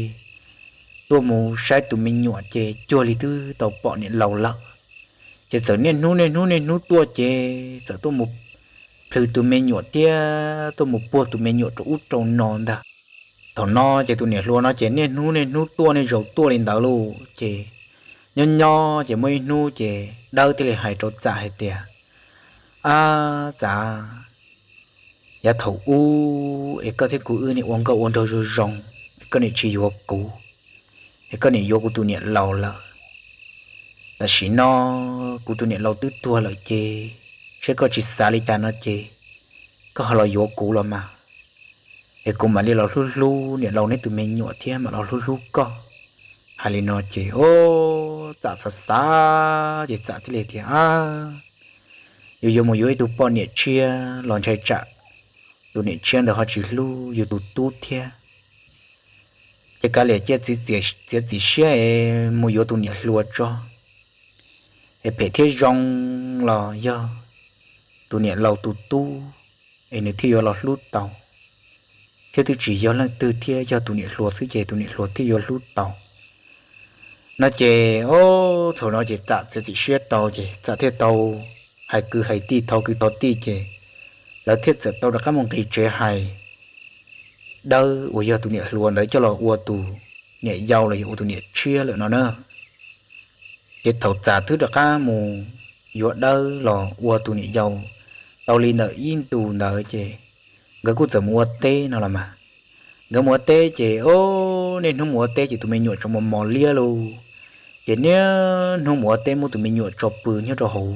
tuaj mus saib tus me nyuam ces cuag li twb tau pom niam laus lawm. Ces txawm niaj hnub niaj hnub niaj hnub tuaj ces txawm tuaj mus plhws tus me nyuam thiab tuaj mus puag tus me nyuam rau ub rau no ntag. Thaum no ces tus niam hluas no ces niaj hnub niaj hnub tuaj niaj zaus tuaj li ntawd lauj. Ces nyob nyob ces muaj ib hnub ces Dawb thiaj li hais rau Txam hais tias, Ab Txam, yav thaum ub es koj thiab kuv wb niaj ua nkauj ua nraug zoo zoo, es koj niaj tsis yuav kuv, es koj niaj yuav kuv tus niam laus lawm. Tam sim no kuv tus niam laus twb tuag lawm ces saib koj tsis xav li cas no ces koj ho los yuav kuv los mas, es kuv mam li los hlub hlub niam laus neb tus me nyuam thiab mam los hlub hlub koj. Hais li no ces o, Txam xav xav ces Txam thiaj li tias, Ab, yuav yuav mus yuav ib tug poj niam tshiab los ntshai tsam tus niam tshiab ntawd ho tsis hlub yus tus tub thiab. Ces kav liam cia txiav txim siab es mus yuav tus niam hluas tso, es phem thiab zoo los yog tus niam laus tus tub es nws thiaj yuav los hlub tau, thiab twb tsis yog leej twg thiab, yog tus niam hluas xwb ces tus niam hluas thiaj yuav hlub tau. No ces o, thaum no ces Txam txiav txim siab tau ces Txam thiaj tau hais kwv hais tij thov kwv thov tij ces lawv thiaj txawm tau rov qab mus nqis tsev hais Dawb uas yog tus niam hluas ntawd coj los ua tus niam yau los yog ua tus niam tshiab lawm no na. Ces thaum Txam twb rov qab mus yuav Dawb los ua tus niam yau tau li ntawm ib ntus ntawd ces nkawd kuj txawm mus ua teb no los mas. Nkawd mus ua teb ces o, niaj hnub mus ua teb ces tus me nyuam tseem mos mos liab lauj. Ces niaj hnub mus ua teb muab tus me nyuam tso pw nyob rau hauv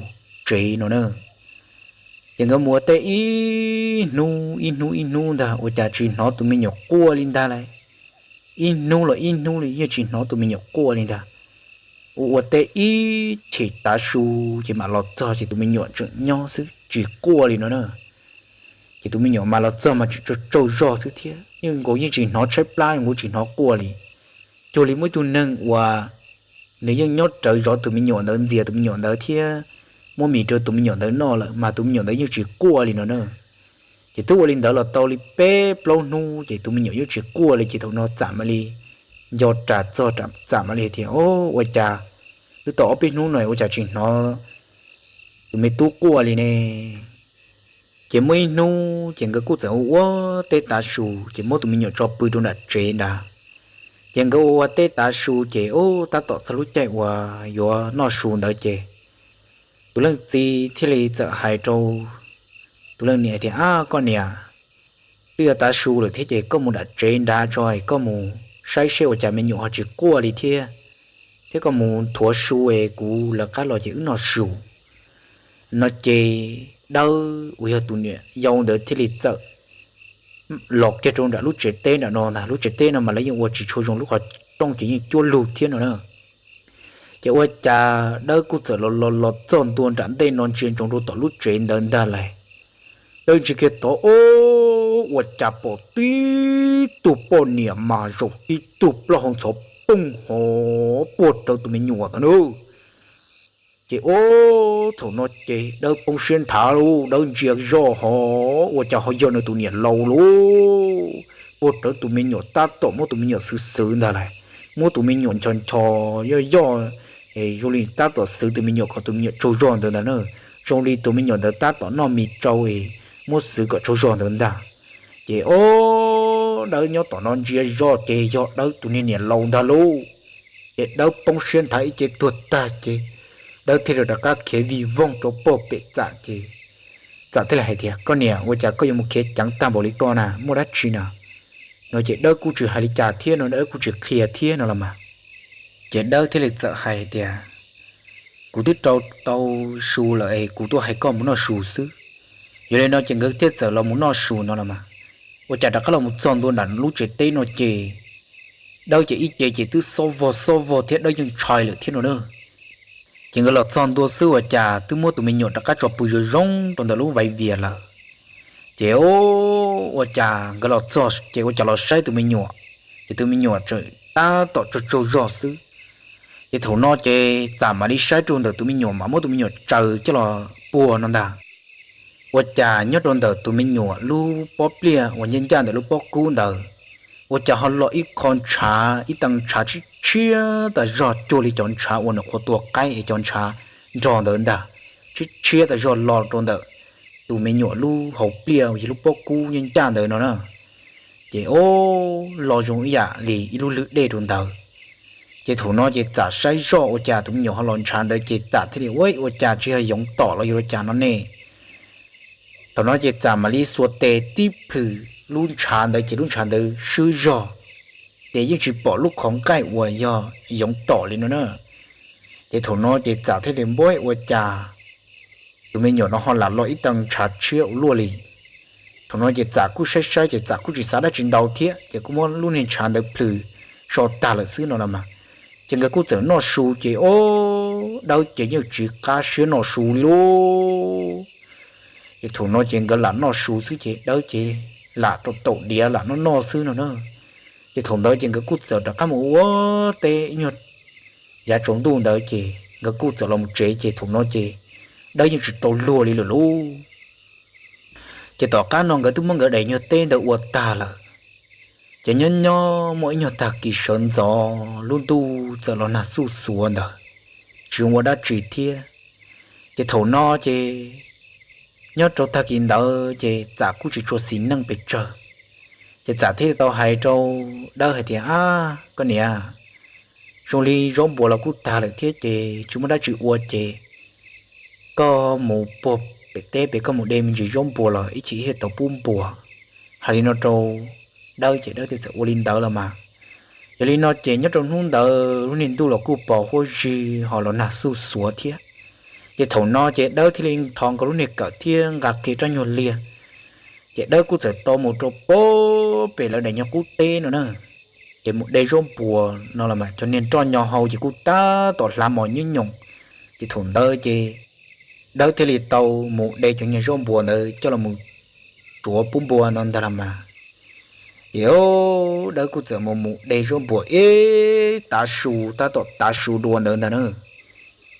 tsev no na. Ces nkawd mus ua teb ib hnub ib hnub ib hnub ntag ua cas tsis hnov tus me nyuam quaj li ntag lauj. Ib hnub los ib hnub li yeej tsis hnov tus me nyuam quaj li ntag. Ua ua teb ib chim tav su ces mam los txog ces tus me nyuam tseem nyob xwb tsis quaj li no na. Ces tus me nyuam mas los txog mas tseem tsaug tsaug zog xwb thiab, yeej nkaus yeej tsis hnov tshaib plab, nkaus tsis hnov quaj li. Cuag li muaj ib tug neeg uas nws yeej nyob rawv zov tus me nyuam ntawd, ntxias tus me nyuam ntawd thiab muab mis rau tus me nyuam ntawd noj lawm mas tus me nyuam ntawd yeej tsis quaj li no na. Ces twb ua li ntawd los tau li peb plaub hnub ces tus me nyuam yeej tsis quaj li ces thaum no Txam mam li nco ras txog, Txam mam li tias, O, ua cas twb tau ob peb hnub no ua cas tsis hnov tus me tub quaj li ne? Ces muaj ib hnub ces nkawd kuj txawm ua ua teb tav su ces muab tus me nyuam tso pw rau nram tsev nrad. Ces nkawd ua ua teb tav su ces ub tab tom txog lub caij uas yuav noj su ntawd ces tus leej txiv thiaj li txawm hais rau tus leej niam tias, Ab, koj niam, twb yuav tav su lawm thiab ces koj mus nram tsev nrad tso es koj mus saib seb ua cas me nyuam ho tsis quaj li thiab, thiab koj mus thuav su es kuv lawv qab los ces wb noj su. No ces Dawb uas yog tus niam yau ntawd thiaj li txawm los kiag rau nram lub tsev teb nram no ntag. Lub tsev teb no mas lawv yeej ua tsis tshua zoo, lub qhov rooj ces yeej cuab lug thiab no na. Ces ua cas Dawb kuj txawm los los los txog ntua nram ntej no ntsia ntsoov rau tom lub tsev ntawd ntag lauj. Dawb ntsia kiag tod, o, ua cas pom tib tug poj niam mas zaum tib tug plaub hau ntxhov pooj ho puag rawv tus me nyuam ntawd na. Ces o, thaum no ces Dawb poob siab nthav lauj, Dawb ntsia zoj ho ua cas ho yog nws tus niam laus lauj, puag rawv tus me nyuam tab tom muab tus me nyuam xwv xwv ntag lauj, muab tus me nyuam nchos nchos yoj yoj, es zoo li tab tom xwv tus me nyuam kom tus me nyuam tsaug zog ntawd ntag na, zoo li tus me nyuam ntawd tab tom noj mis tsau es muab xwv kom tsaug zog ntawd ntag. Ces o, Dawb nyob tom no ntsia zoj ces yog Dawb tus niag niam laus ntag lauj. Ces Dawb poob siab nthav ib ce tuag tag ces Dawb thiaj li rov qab khiav vij voog rau pog pem Txam ces Txam thiaj li hais tias, Koj niam, ua cas koj yuav mus khiav ceev tag npaum li ko na, muaj dab tsi na? No ces Dawb kuj tsis hais li cas thiab no, Dawb kuj tsis qhia thiab no los mas. Ces Dawb thiaj li txawm hais tias, Kuv twb rau tau su lawm es kuv tuaj hais koj mus noj su xwb. Yog li no ces nkawd thiaj txawm los mus noj su no los mas. Ua cas rov qab los mus txog ntua nram lub tsev teb no ces Dawb ces ib ce ces twb xob vog xob vog thiab Dawb yeej ntshai lawm thiab no na. Ces nkawd los txog ntua xwb ua cas twb muab tus me nyuam rov qab tso pw zoo zoo rau ntawm lub vais vias lawm. Ces ua cas nkawd los txog ces ua cas los saib tus me nyuam, ces tus me nyuam tseem tab tom tsaug tsaug zog xwb. Ces thaum no ces Txam mam li saib rau ntawm tus me nyuam mas muab tus me nyuam tsaws coj los puag no ntag. Ua cas nyob rau ntawm tus me nyuam lub pob pliaj uas ncaj ncaj ntawm lub pob kub ntawd, ua cas ho los ib qho ntshav, ib tee ntshav tshiab tshiab tas zog cuag li cov ntshav uas nws qhuav tua qaib es cov ntshav nrog ntawd ntag, tshiab tshiab tas zog los rau ntawm tus me nyuam lub hauv pliaj uas yog lub pob kub ncaj ncaj ntawd no na. Ces o, los zoo ib yam li ib lub hlwb dej rau ntawd. Ces thaum no ces Txam saib zoj ua cas tus me nyuam ho los ntshav ntawd ces Txam thiaj li, Ua, ua cas tsis yog yoov tom los yog ua cas no ne? Thaum no ces Txam mam li xuas tes tib plhws lub ntshav ntawd ces lub ntshav ntawd swb zog, ces yeej tsis pom lub qhov nqaij uas yog yoov tom li no na. Ces thaum no ces Txam thiaj li, Npab, ua cas tus me nyuam no ho lam los ib tee ntshav tshiab ua luaj li? Thaum no ces Txam kuj saib saib ces Txam kuj tsis xav dab tsi ntau thiab ces kuj muab lub niag ntshav ntawd plhws so tag lawm xwb no los mas. Ces nkawd kuj txawm noj su ces o, Dawb ces yeej tsis qab siab noj su li lauj. Ces thaum no ces nkawd lam noj su xwb ces Dawb ces lam rau taum diav lam noj noj xwb no na. Ces thaum ntawd ces nkawd kuj txawm rov qab mus ua teb ib nyuag yav tsaus ntuj ntawd ces nkawd kuj txawm los mus tsev ces thaum no ces Dawb yeej tsis tau luag li lawm lauj. Ces tom qab no nkawd twb muab nkawd daim nyuag teb ntawd ua tag lawm. Ces nyob nyob muaj ib nyuag tag kis sawv ntxov lub ntuj txawm los nag xuj xuav ntawd, tsis ua dab tsi thiab. Ces thaum no ces nyob rau tag kis ntawd ces Txam kuj tsis tshua xis neej pes tsawg. Ces Txam thiaj tau hais rau Dawb hais tias, Ab, koj niam, zoo li zaub npua los kuj tag lawm thiab ces tsis muaj dab tsi ua ces koj mus puag pem teb pem koj mus de me ntsis zaub npua los ib chim thiaj tau pub npua. Hais li no rau Dawb ces Dawb thiaj txawm ua li ntawd los mas. Yog li no ces nyob rau hnub ntawd lub niag ntuj los kuj pos huab zig ho los nag xuj xuav thiab. Ces thaum no ces Dawb thiaj li nthos nkaus lub niag kawm thiab nqa kiag rab nyuag liag. Ces Dawb kuj txawm tau mus rau puag pem lawv daim nyuag qub teb no na. Ces mus de zaub npua no los mas cov niag nroj nyo hau ces kuj tab tom hlav mos nyob nyoos. Ces thaum ntawd ces Dawb thiaj li tau mus de cov nyuag zaub npua ntawd coj los tsuav pub npua no ntag los mas. Ces Dawb kuj txawm mus mus de zaub npua ib tav su tab tom tav su dua ntawd ntag na.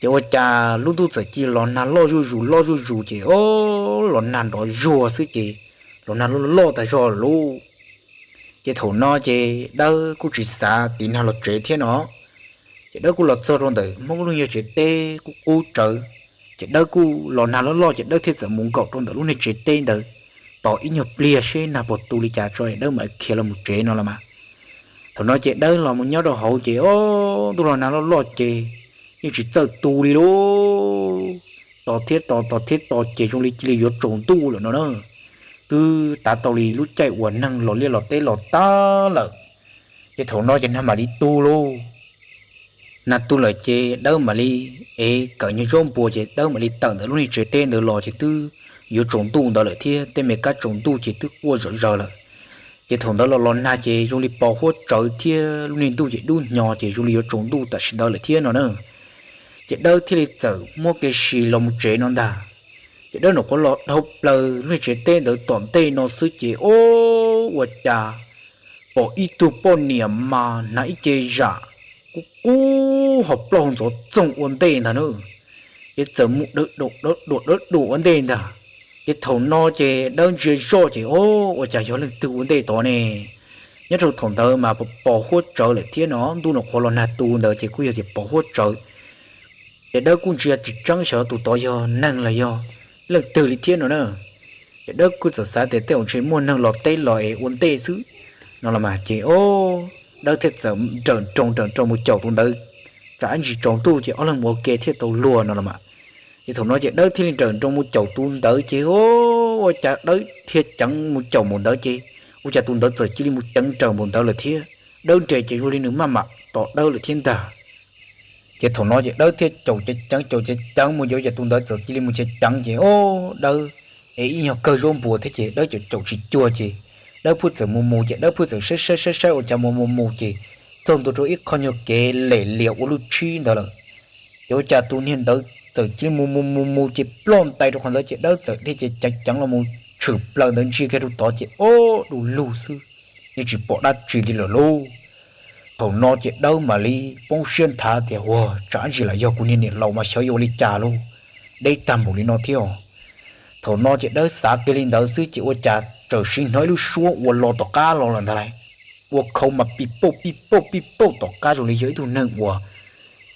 Ces ua cas lub ntuj txawm cia los nag loj zuj zus loj zuj zus ces o, los nag nrov zuag xwb ces los nag loj loj tag zog lauj. Ces thaum no ces Dawb kuj tsis xav tiv nag los tsev thiab no. Ces Dawb kuj los txog rau ntawm Hmoob lub nyuag tsev teb qub qub tsawv. Ces Dawb kuj los nag loj loj ces Dawb thiaj txawm mus nkaum rau ntawm lub niag tsev teb ntawd tos ib nyuag pliag seb nag puas tu li cas tso es Dawb mam khiav los mus tsev no los mas. Thaum no ces Dawb los mus nyob rau hauv ces o, ntuj los nag loj loj ces yeej tsis txawj tu li lauj. Tos thiab tos, tos thiab tos ces zoo li cia li yuav tsaus ntuj lawm no na. Twb tav tau li lub caij uas neeg los liaj los teb los tag lawm. Ces thaum no ces nag mam li tu lauj. Nag tu lawm ces Dawb mam li ev kawm nyuag zaub npua ces Dawb mam li tawm ntawm lub niag tsev teb ntawd los ces twb yuav tsaus ntuj ntawd lawm thiab tej me kab tsaus ntuj ces twb quaj zom zaws lawm. Ces thaum ntawd los los nag ces zoo li pos huab tsawv thiab lub niag ntuj ces dub hnyo ces zoo li yuav tsaus ntuj tam sim ntawd lawm thiab no na. Ces Dawb thiaj li txawm muab kev si los mus tsev no ntag. Ces Dawb nyuam qhuav los dhau plaws lub niag tsev teb ntawd tom ntej no xwb ces o, ua cas pom ib tug poj niam mas hnav ib ce zam qub qub ho plaub hau ntxov txoog ua ntej ntag na. Ces txawm mus dawb dua dawb dua ua ntej ntag. Ces thaum no ces Dawb ntsia zoj ces o, ua cas yog leej twg ua ntej tod ne? Nyob rau thaum ntawd mas pos huab tsawv lawm thiab no, ntuj nyuam qhuav los nag tu ntawd ces kuj yog tias pos huab tsawv. Ces Dawb kuj ntsia tsis tseeb xyov tus tod yog neeg los yog leej twg li thiab no na. Ces Dawb kuj txawm xav tias tej zaum ntshe muaj neeg los teb los es ua ntej xwb no los mas ces o, Dawb thiaj txawm nrawm nroos nrawm nroos mus caum tus ntawd, tsam ib ntsis tsaus ntuj ces ob leeg mus ua ke thiaj tau luag no los mas. Ces thaum no ces Dawb thiaj li nrawm nroos mus caum tus ntawd ces o, ua cas Dawb dhia ceev mus caum npaum ntawd ces ua cas tus ntawd txawm cia li mus ceev nrawm npaum ntawd lawm thiab. Dawb nres ces zoo li nws maj mam tos Dawb lawm thiab ntag. Ces thaum no ces Dawb thiaj caum ceev ceev caum ceev ceev mus ces ua cas tus ntawd txawm cia li mus ceev ceev ces o, Dawb es ib nyuag kawg zaub npua thiab ces Dawb caum caum tsis cuag ces Dawb phwj txawm mus mus ces Dawb phwj txawm saib saib saib saib ua cas mus mus mus ces txog ntua rau ib qho nyuag kev lem lias ua lub tshib ntawd lawm. Ces ua cas tus niag ntawd txawm cia li mus mus mus mus ces ploj ntais rau qhov ntawd ces Dawb txawm dhia ceev ceev los mus tshwm plaws ntawd ntsia kiag rau tod ces o, du lug xwb, yeej tsis pom dab tsi li lawm lauj. Thaum no ces Dawb mam li poob siab nthav tias ua tsam ib ntsis lam yog kuv niag niam laus mas xyov yuav ua li cas lauj, deb tag npaum li no thiab. Thaum no ces Dawb xav kiag li ntawd xwb ces ua cas txawm sim hnov ib lub suab ua los tom qab los lawm ntag lauj. Ua khau mas pij pauj pij pauj pij pauj tom qab zoo li yog ib tug neeg ua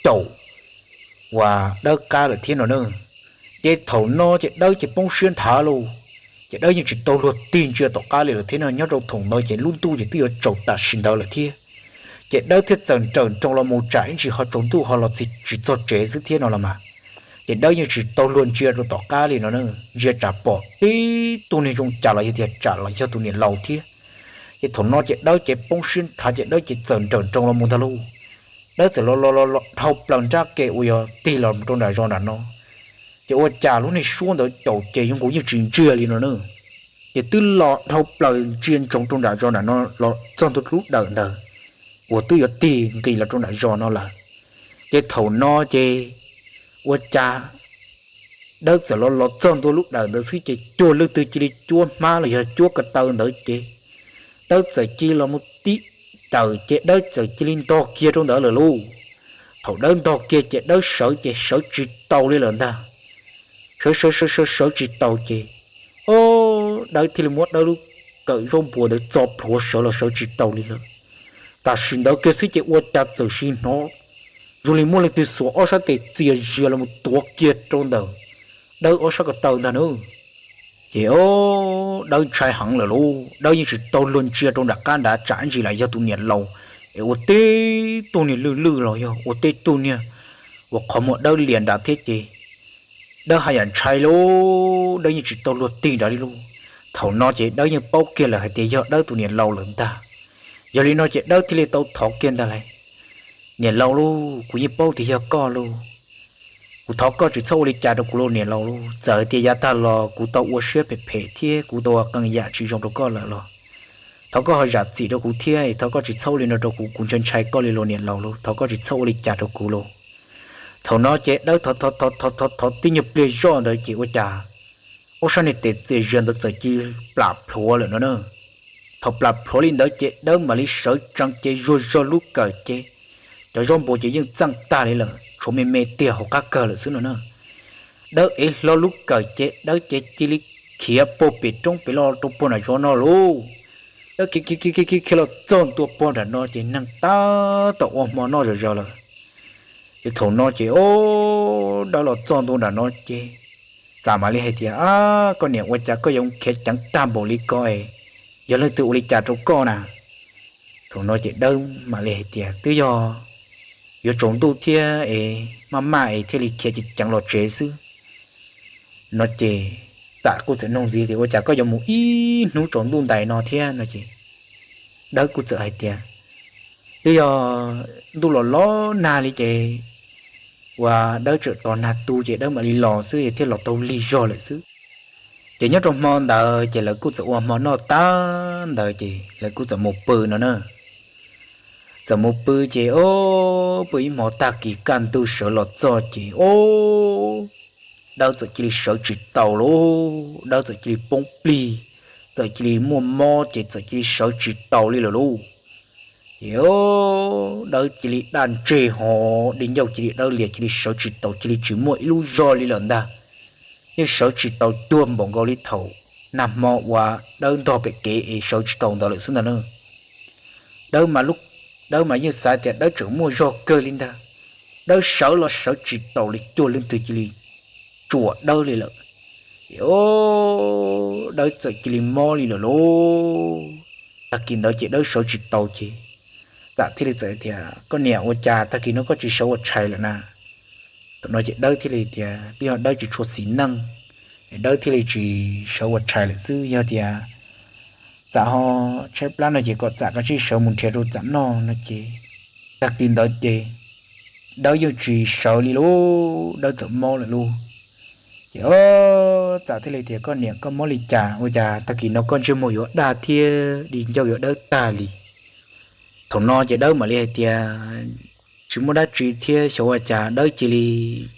caum ua Dawb qab lawm thiab no na. Ces thaum no ces Dawb ces poob siab nthav lauj, ces Dawb yeej tsis tau luag tig ntsia tom qab li lawm thiab no. Nyob rau thaum ntawd ces lub ntuj ces twb yuav tsaus tam sim ntawd lawm thiab. Ces Dawb thiaj txawm nrawm nroos los mus tsam ib ntsis ho tsaus ntuj ho los txog tsis txog tsev xwb thiab no los mas. Ces Dawb yeej tsis tau luag ntsia rau tom qab li no na, ntsia tsam pom tib tug niag zoo cas los yog tias tsam los yog tus niam laus thiab. Ces thaum no ces Dawb ces poob siab nthav ces Dawb ces txawm nrawm nroos los mus ntag lauj. Dawb txawm los los los los dhau plaws nrab ke uas yog tig los rau nram zos nram no. Ces ua cas lub niag suab ntawd caum ces zoo nkaus yeej tsis ntsiag li no na. Ces twb los dhau plaws ntsia ntsoov rau nram zos nram no los txog ntua lub dawm ntawd uas twb yuav tig nqis los rau nram zos no lawm. Ces thaum no ces ua cas Dawb txawm los los txog ntua lub dawm ntawd xwb ces cuag leej twg cia li cuab hmab los yog cuab ko taw ntawd ces Dawb txawm cia li los mus tib dawm ces Dawb txawm cia li ntog kiag rau ntawd lawm lauj. Thaum Dawb ntog kiag ces Dawb sawv ces sawv tsis taus li lawm ntag. Sawv sawv sawv sawv sawv tsis taus ces o, Dawb thiaj li muab Dawb lub kawm zaub npua ntawd txo plhuav sawv los sawv tsis taus li lawm. Tam sim ntawd kiag xwb ces ua cas txawm sim hnov zoo li muaj leej twg xuas ob sab tes txias zias los mus tuav kiag rau ntawm Dawb ob sab ko taw ntag na. Ces o, Dawb ntshai heev lawm lauj, Dawb yeej tsis tau luag ntsia rau nram qab nrad tsam ib ntsis lam yog tus niam laus es ua tib tug niag lwj lwj los yog ua tib tug niag uas qhov muag dawb lias nrad thiab ces Dawb haj yam ntshai lauj, Dawb yeej tsis tau luag tig nrad li lauj. Thaum no ces Dawb yeej paub kiag lawm hais tias yog Dawb tus niam laus lawm ntag. Yog li no ces Dawb thiaj li tau thov kiag ntag lauj, niam laus lauj, kuv yeej paub tias yog koj lauj. Kuv thov koj tsis txhob ua li cas rau kuv lauj niam laus lauj, txawm hais tias yav tag los kuv tau ua siab phem phem thiab kuv tau ua qee yam tsis zoo rau koj lawm los thov koj ho zam txim rau kuv thiab, thov koj tsis txhob ua li no rau kuv, kuv ntshai ntshai koj li lauj niam laus lauj, thov koj tsis txhob ua li cas rau kuv lauj. Thaum no ces Dawb thov thov thov thov thov tib nyuag pliag zoj ntawd ces ua cas ob sab niag tes txias zias ntawd txawm cia li plam plhuav lawm no na. Thaum plam plhuav li ntawd ces Dawb mam li sawv tsees ces zuag zog lub kawm ces cov zaub npua ces yeej txeej tag li lawm, tshuav me me tiag hauv qab kawg lawm xwb no na. Dawb ev hlo lub kawm ces Dawb ces cia li khiav puag pem roob pem los rau puag nram zos no lauj. Dawb khiav khiav khiav khiav khiav los txog ntua puag nram no ces neeg tab tom ua hmo noj zom zaws lawm. Ces thaum no ces o, Dawb los txog ntua nram no ces txawm mam li hais tias, Ab, koj niam, ua cas koj yuav khiav ceev tag npaum li ko es yog leej twg ua li cas rau koj na? Thaum no ces Dawb mam li hais tias, Twb yog yuav tsaus ntuj thiab es maj maj es thiaj li khiav ceev ceev los tsev xwb. No ces Txam kuj txawm nug ntxiv tias, Ua cas koj yuav mus ib hnub tsaus ntuj ntais no thiab? No ces Dawb kuj txawm hais tias, Twb yog ntuj los los nag li ces uas Dawb tseem tos nag tu ces Dawb mam li los xwb thiaj los tau lig zog lawm xwb. Ces nyob rau hmo ntawd ces lawv kuj txawm ua hmo noj tag ntawd ces lawv kuj txawm mus pw no na. Txawm mus pw ces o, pw ib hmo tag kis kaj ntug sawv los txog ces o, Dawb txawm cia li sawv tsis taus lauj, Dawb txawm cia li poob plig, txawm cia li muaj mob ces txawm cia li sawv tsis taus li lawm lauj. Ces Dawb cia li daj ntseg ho di ncauj cia li dawb lias cia li sawv tsis taus cia li tsis muaj ib lub zog li lawm ntag. Yeej sawv tsis taus cuag npaum nkaus li thaum nag hmo uas Dawb ntog pem kev es sawv tsis taus ntawd lawm xwb ntag na. Dawb mas, Dawb mas yeej xav tias Dawb tseem muaj zog kawg li ntag. Dawb sawv los sawv tsis taus li cuag leej twg cia li tsuam Dawb li lawm. Ces Dawb txawm cia li mob li lawm lauj. Tag kis ntawd ces Dawb sawv tsis taus ces Txam thiaj li txawm tias, Koj niam, ua cas tag kis no koj tsis sawv ua tshais lawm na? Thaum no ces Dawb thiaj li tias twb yog Dawb tsis tshua xis neej, Dawb thiaj li tsis sawv ua tshais lawm xwb. Yog tias Txam ho tshaib plab no ces kom Txam kav tsij sawv mus nrhiav rau Txam noj no ces tag kis ntawd ces Dawb yeej tsis sawv li lauj, Dawb txawm mob lawm lauj. Ces Txam thiaj li tias, Koj niam, koj mob li cas ua cas tag kis no koj ntsej muag yuav daj thiab di ncauj yuav dawb tag li? Thaum no ces Dawb mam li hais tias, Tsis muaj dab tsi thiab, xyov ua cas Dawb cia li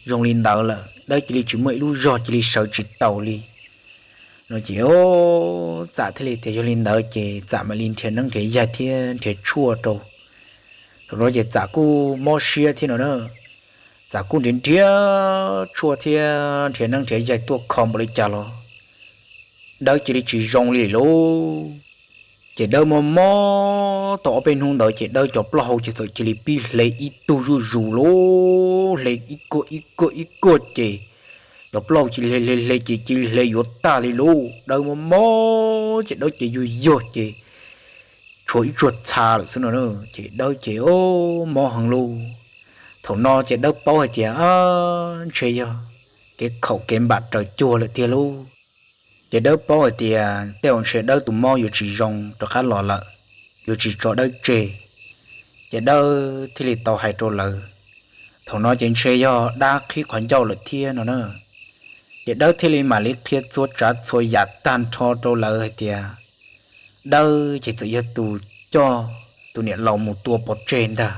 zoo li ntawd lawm, Dawb cia li tsis muaj ib lub zog cia li sawv tsis taus li no ces Txam thiaj li tias yog li ntawd ces Txam mam li nrhiav neeb nrhiav yaig thiab nrhiav tshuaj rau. Thaum no ces Txam kuj mob siab thiab no na, Txam kuj nrhiav nrhiav tshuaj thiab nrhiav neeb nrhiav yaig tuaj kho npaum li cas los Dawb cia li tsis zoo li lauj. Ces Dawb mob mob tau ob peb hnub ntawd ces Dawb cov plaub hau ces txawm cia li pib hle ib tug zuj zus lauj, hle ib kuag ib kuag ib kuag ces cov plaub hau cia li hle hle hle ces cia li hle yuav tag li lauj. Dawb mob mob ces Dawb ces yuag yuag ces tshuav ib tsuag txha lawm xwb no na, ces Dawb ces mob heev lauj. Thaum no ces Dawb paub hais tias ntshe yog kev khaum kev npam raws cuag lawm tiag lauj. Ces Dawb paub hais tias tej zaum ntshe Dawb tus mob yuav tsis zoo rov qab los lawm, yuav tsis tso Dawb tseg. Ces Dawb thiaj li tau hais rau lawv, thaum no ces ntshe yog dab qhib qhov ncauj lawm thiab no na. Ces Dawb thiaj li mam li qhia txhua tsav txhua yam tag nrho rau lawv hais tias Dawb ces txawm yog tus coj tus niam laus mus tua pov tseg ntag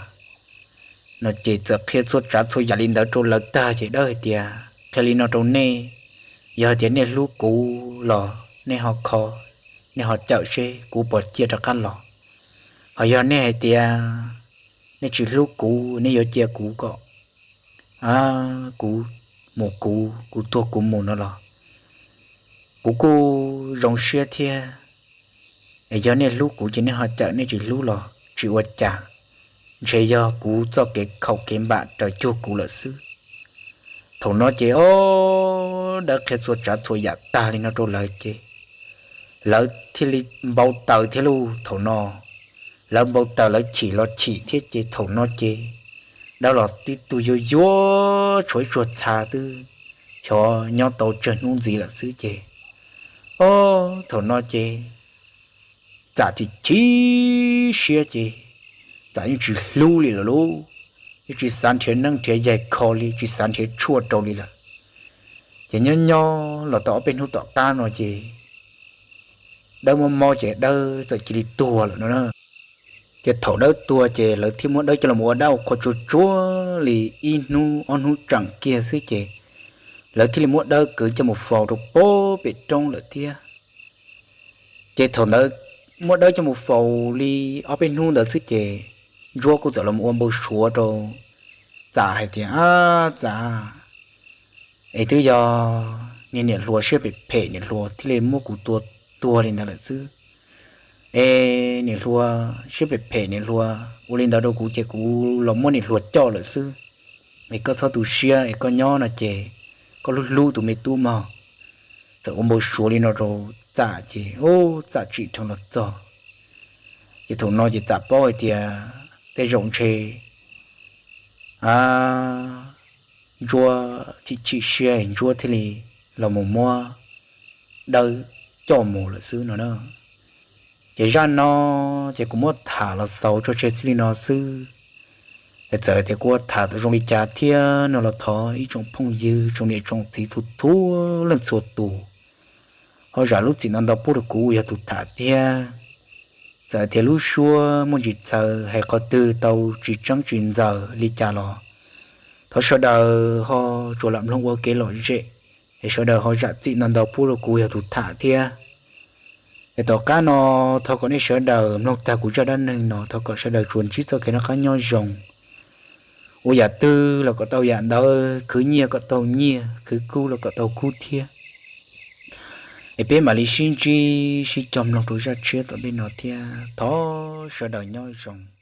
no. Ces txawm qhia txhua tsav txhua yam li ntawd rau lawv tag ces Dawb hais tias, Qhia li no rau nej, yog hais tias nej hlub kuv los nej ho kho, nej ho cawm seb kuv puas ciaj rov qab los. Ho yog nej hais tias nej tsis hlub kuv, nej yuav cia kuv kom kuv mus kuv, kuv tuag kuv mus no los kuv kuj zoo siab thiab. Es yog nej hlub kuv ces nej ho cawm, nej tsis hlub los tsis ua cas, ntshe yog kuv txoj kev khaum kev npam raws cuag kuv lawm xwb. Thaum no ces ob Dawb qhia txhua tsav txhua yam tag li no rau lawv ces lawv thiaj li npau taws thiab lauj. Thaum no lawv npau taws, lawv chim los chim thiab ces thaum no ces Dawb los tib tug yuag yuag tshuav ib tsuag txha twb xyov nyob tau tsawg hnub ntxiv lawm xwb ces ob thaum no ces Txam chim chim siab ces Txam yeej tsis hlub li lawm lauj, yeej tsis xav nrhiav neeb nrhiav yaig kho li, tsis xav nrhiav tshuaj rau li lawm. Ces nyob nyob los tau ob peb hnub tom qab no ces Dawb mob mob ces Dawb txawm cia li tuag lawm no na. Ces thaum Dawb tuag ces lawv thiaj muab Dawb coj los ua dab ua qhua tsuag tsuag li ib hnub ob hnub tseem kiag xwb ces lawv thiaj li muab Dawb kwv coj mus faus rau pem roob lawm thiab. Ces thaum ntawd muab Dawb coj mus faus li ob peb hnub ntawd xwb ces Ntsuab kuj txawm los ua npau suav rau Txam hais tias, Ab Txam, es twb yog niag niam hluas siab phem phem niam hluas thiaj li muab kuv tua tuag li ntawd lawm xwb. Es niam hluas siab phem phem niam hluas ua li ntawd rau kuv ces kuv los muab niam hluas coj lawm xwb. Es koj txhob tu siab es koj nyob no ces koj hlub hlub tus me tub mog. Txawm ua npau suav li no rau Txam ces ub Txam tsim dheev los txog. Ces thaum no ces Txam paub hais tias tej zaum ntshe Ntsuab chim chim siab Ntsuab thiaj li los mus muab Dawb coj mus lawm xwb no na. Ces zaj no ces kuv muab tham los xaus tso tseg txij li no xwb. Es txawm tias kuv ua tham tau zoo li cas thiab no los thov ib tsoom phooj ywg tsoom niam tsoom txiv txhua txhua leej txhua tus ho zam lub txim ntau ntau pub rau kuv uas yog tus tham thiab. Txawm tias lub suab muaj ntsis txawv hais qhov twg tau tsis tseeb tsis ntxaws li cas los thov sawv daws ho tsuas lam mloog ua kev lom zem es sawv daws ho zam txim ntau ntau pub rau kuv yog tus tham thiab. Es tom qab no thov kom nej sawv daws mloog tag kuv zaj dab neeg no, thov kom sawv daws tsuas ntsib txoj kev noj qab nyob zoo, ua yam twg los kom tau yam ntawd, khwv nyiaj kom tau nyiaj, khwv kub los kom tau kub thiab. Es peb mam li sib ntsib sib cog mloog rau zaj tshiab tom ntej no thiab, thov sawv daws nyob zoo.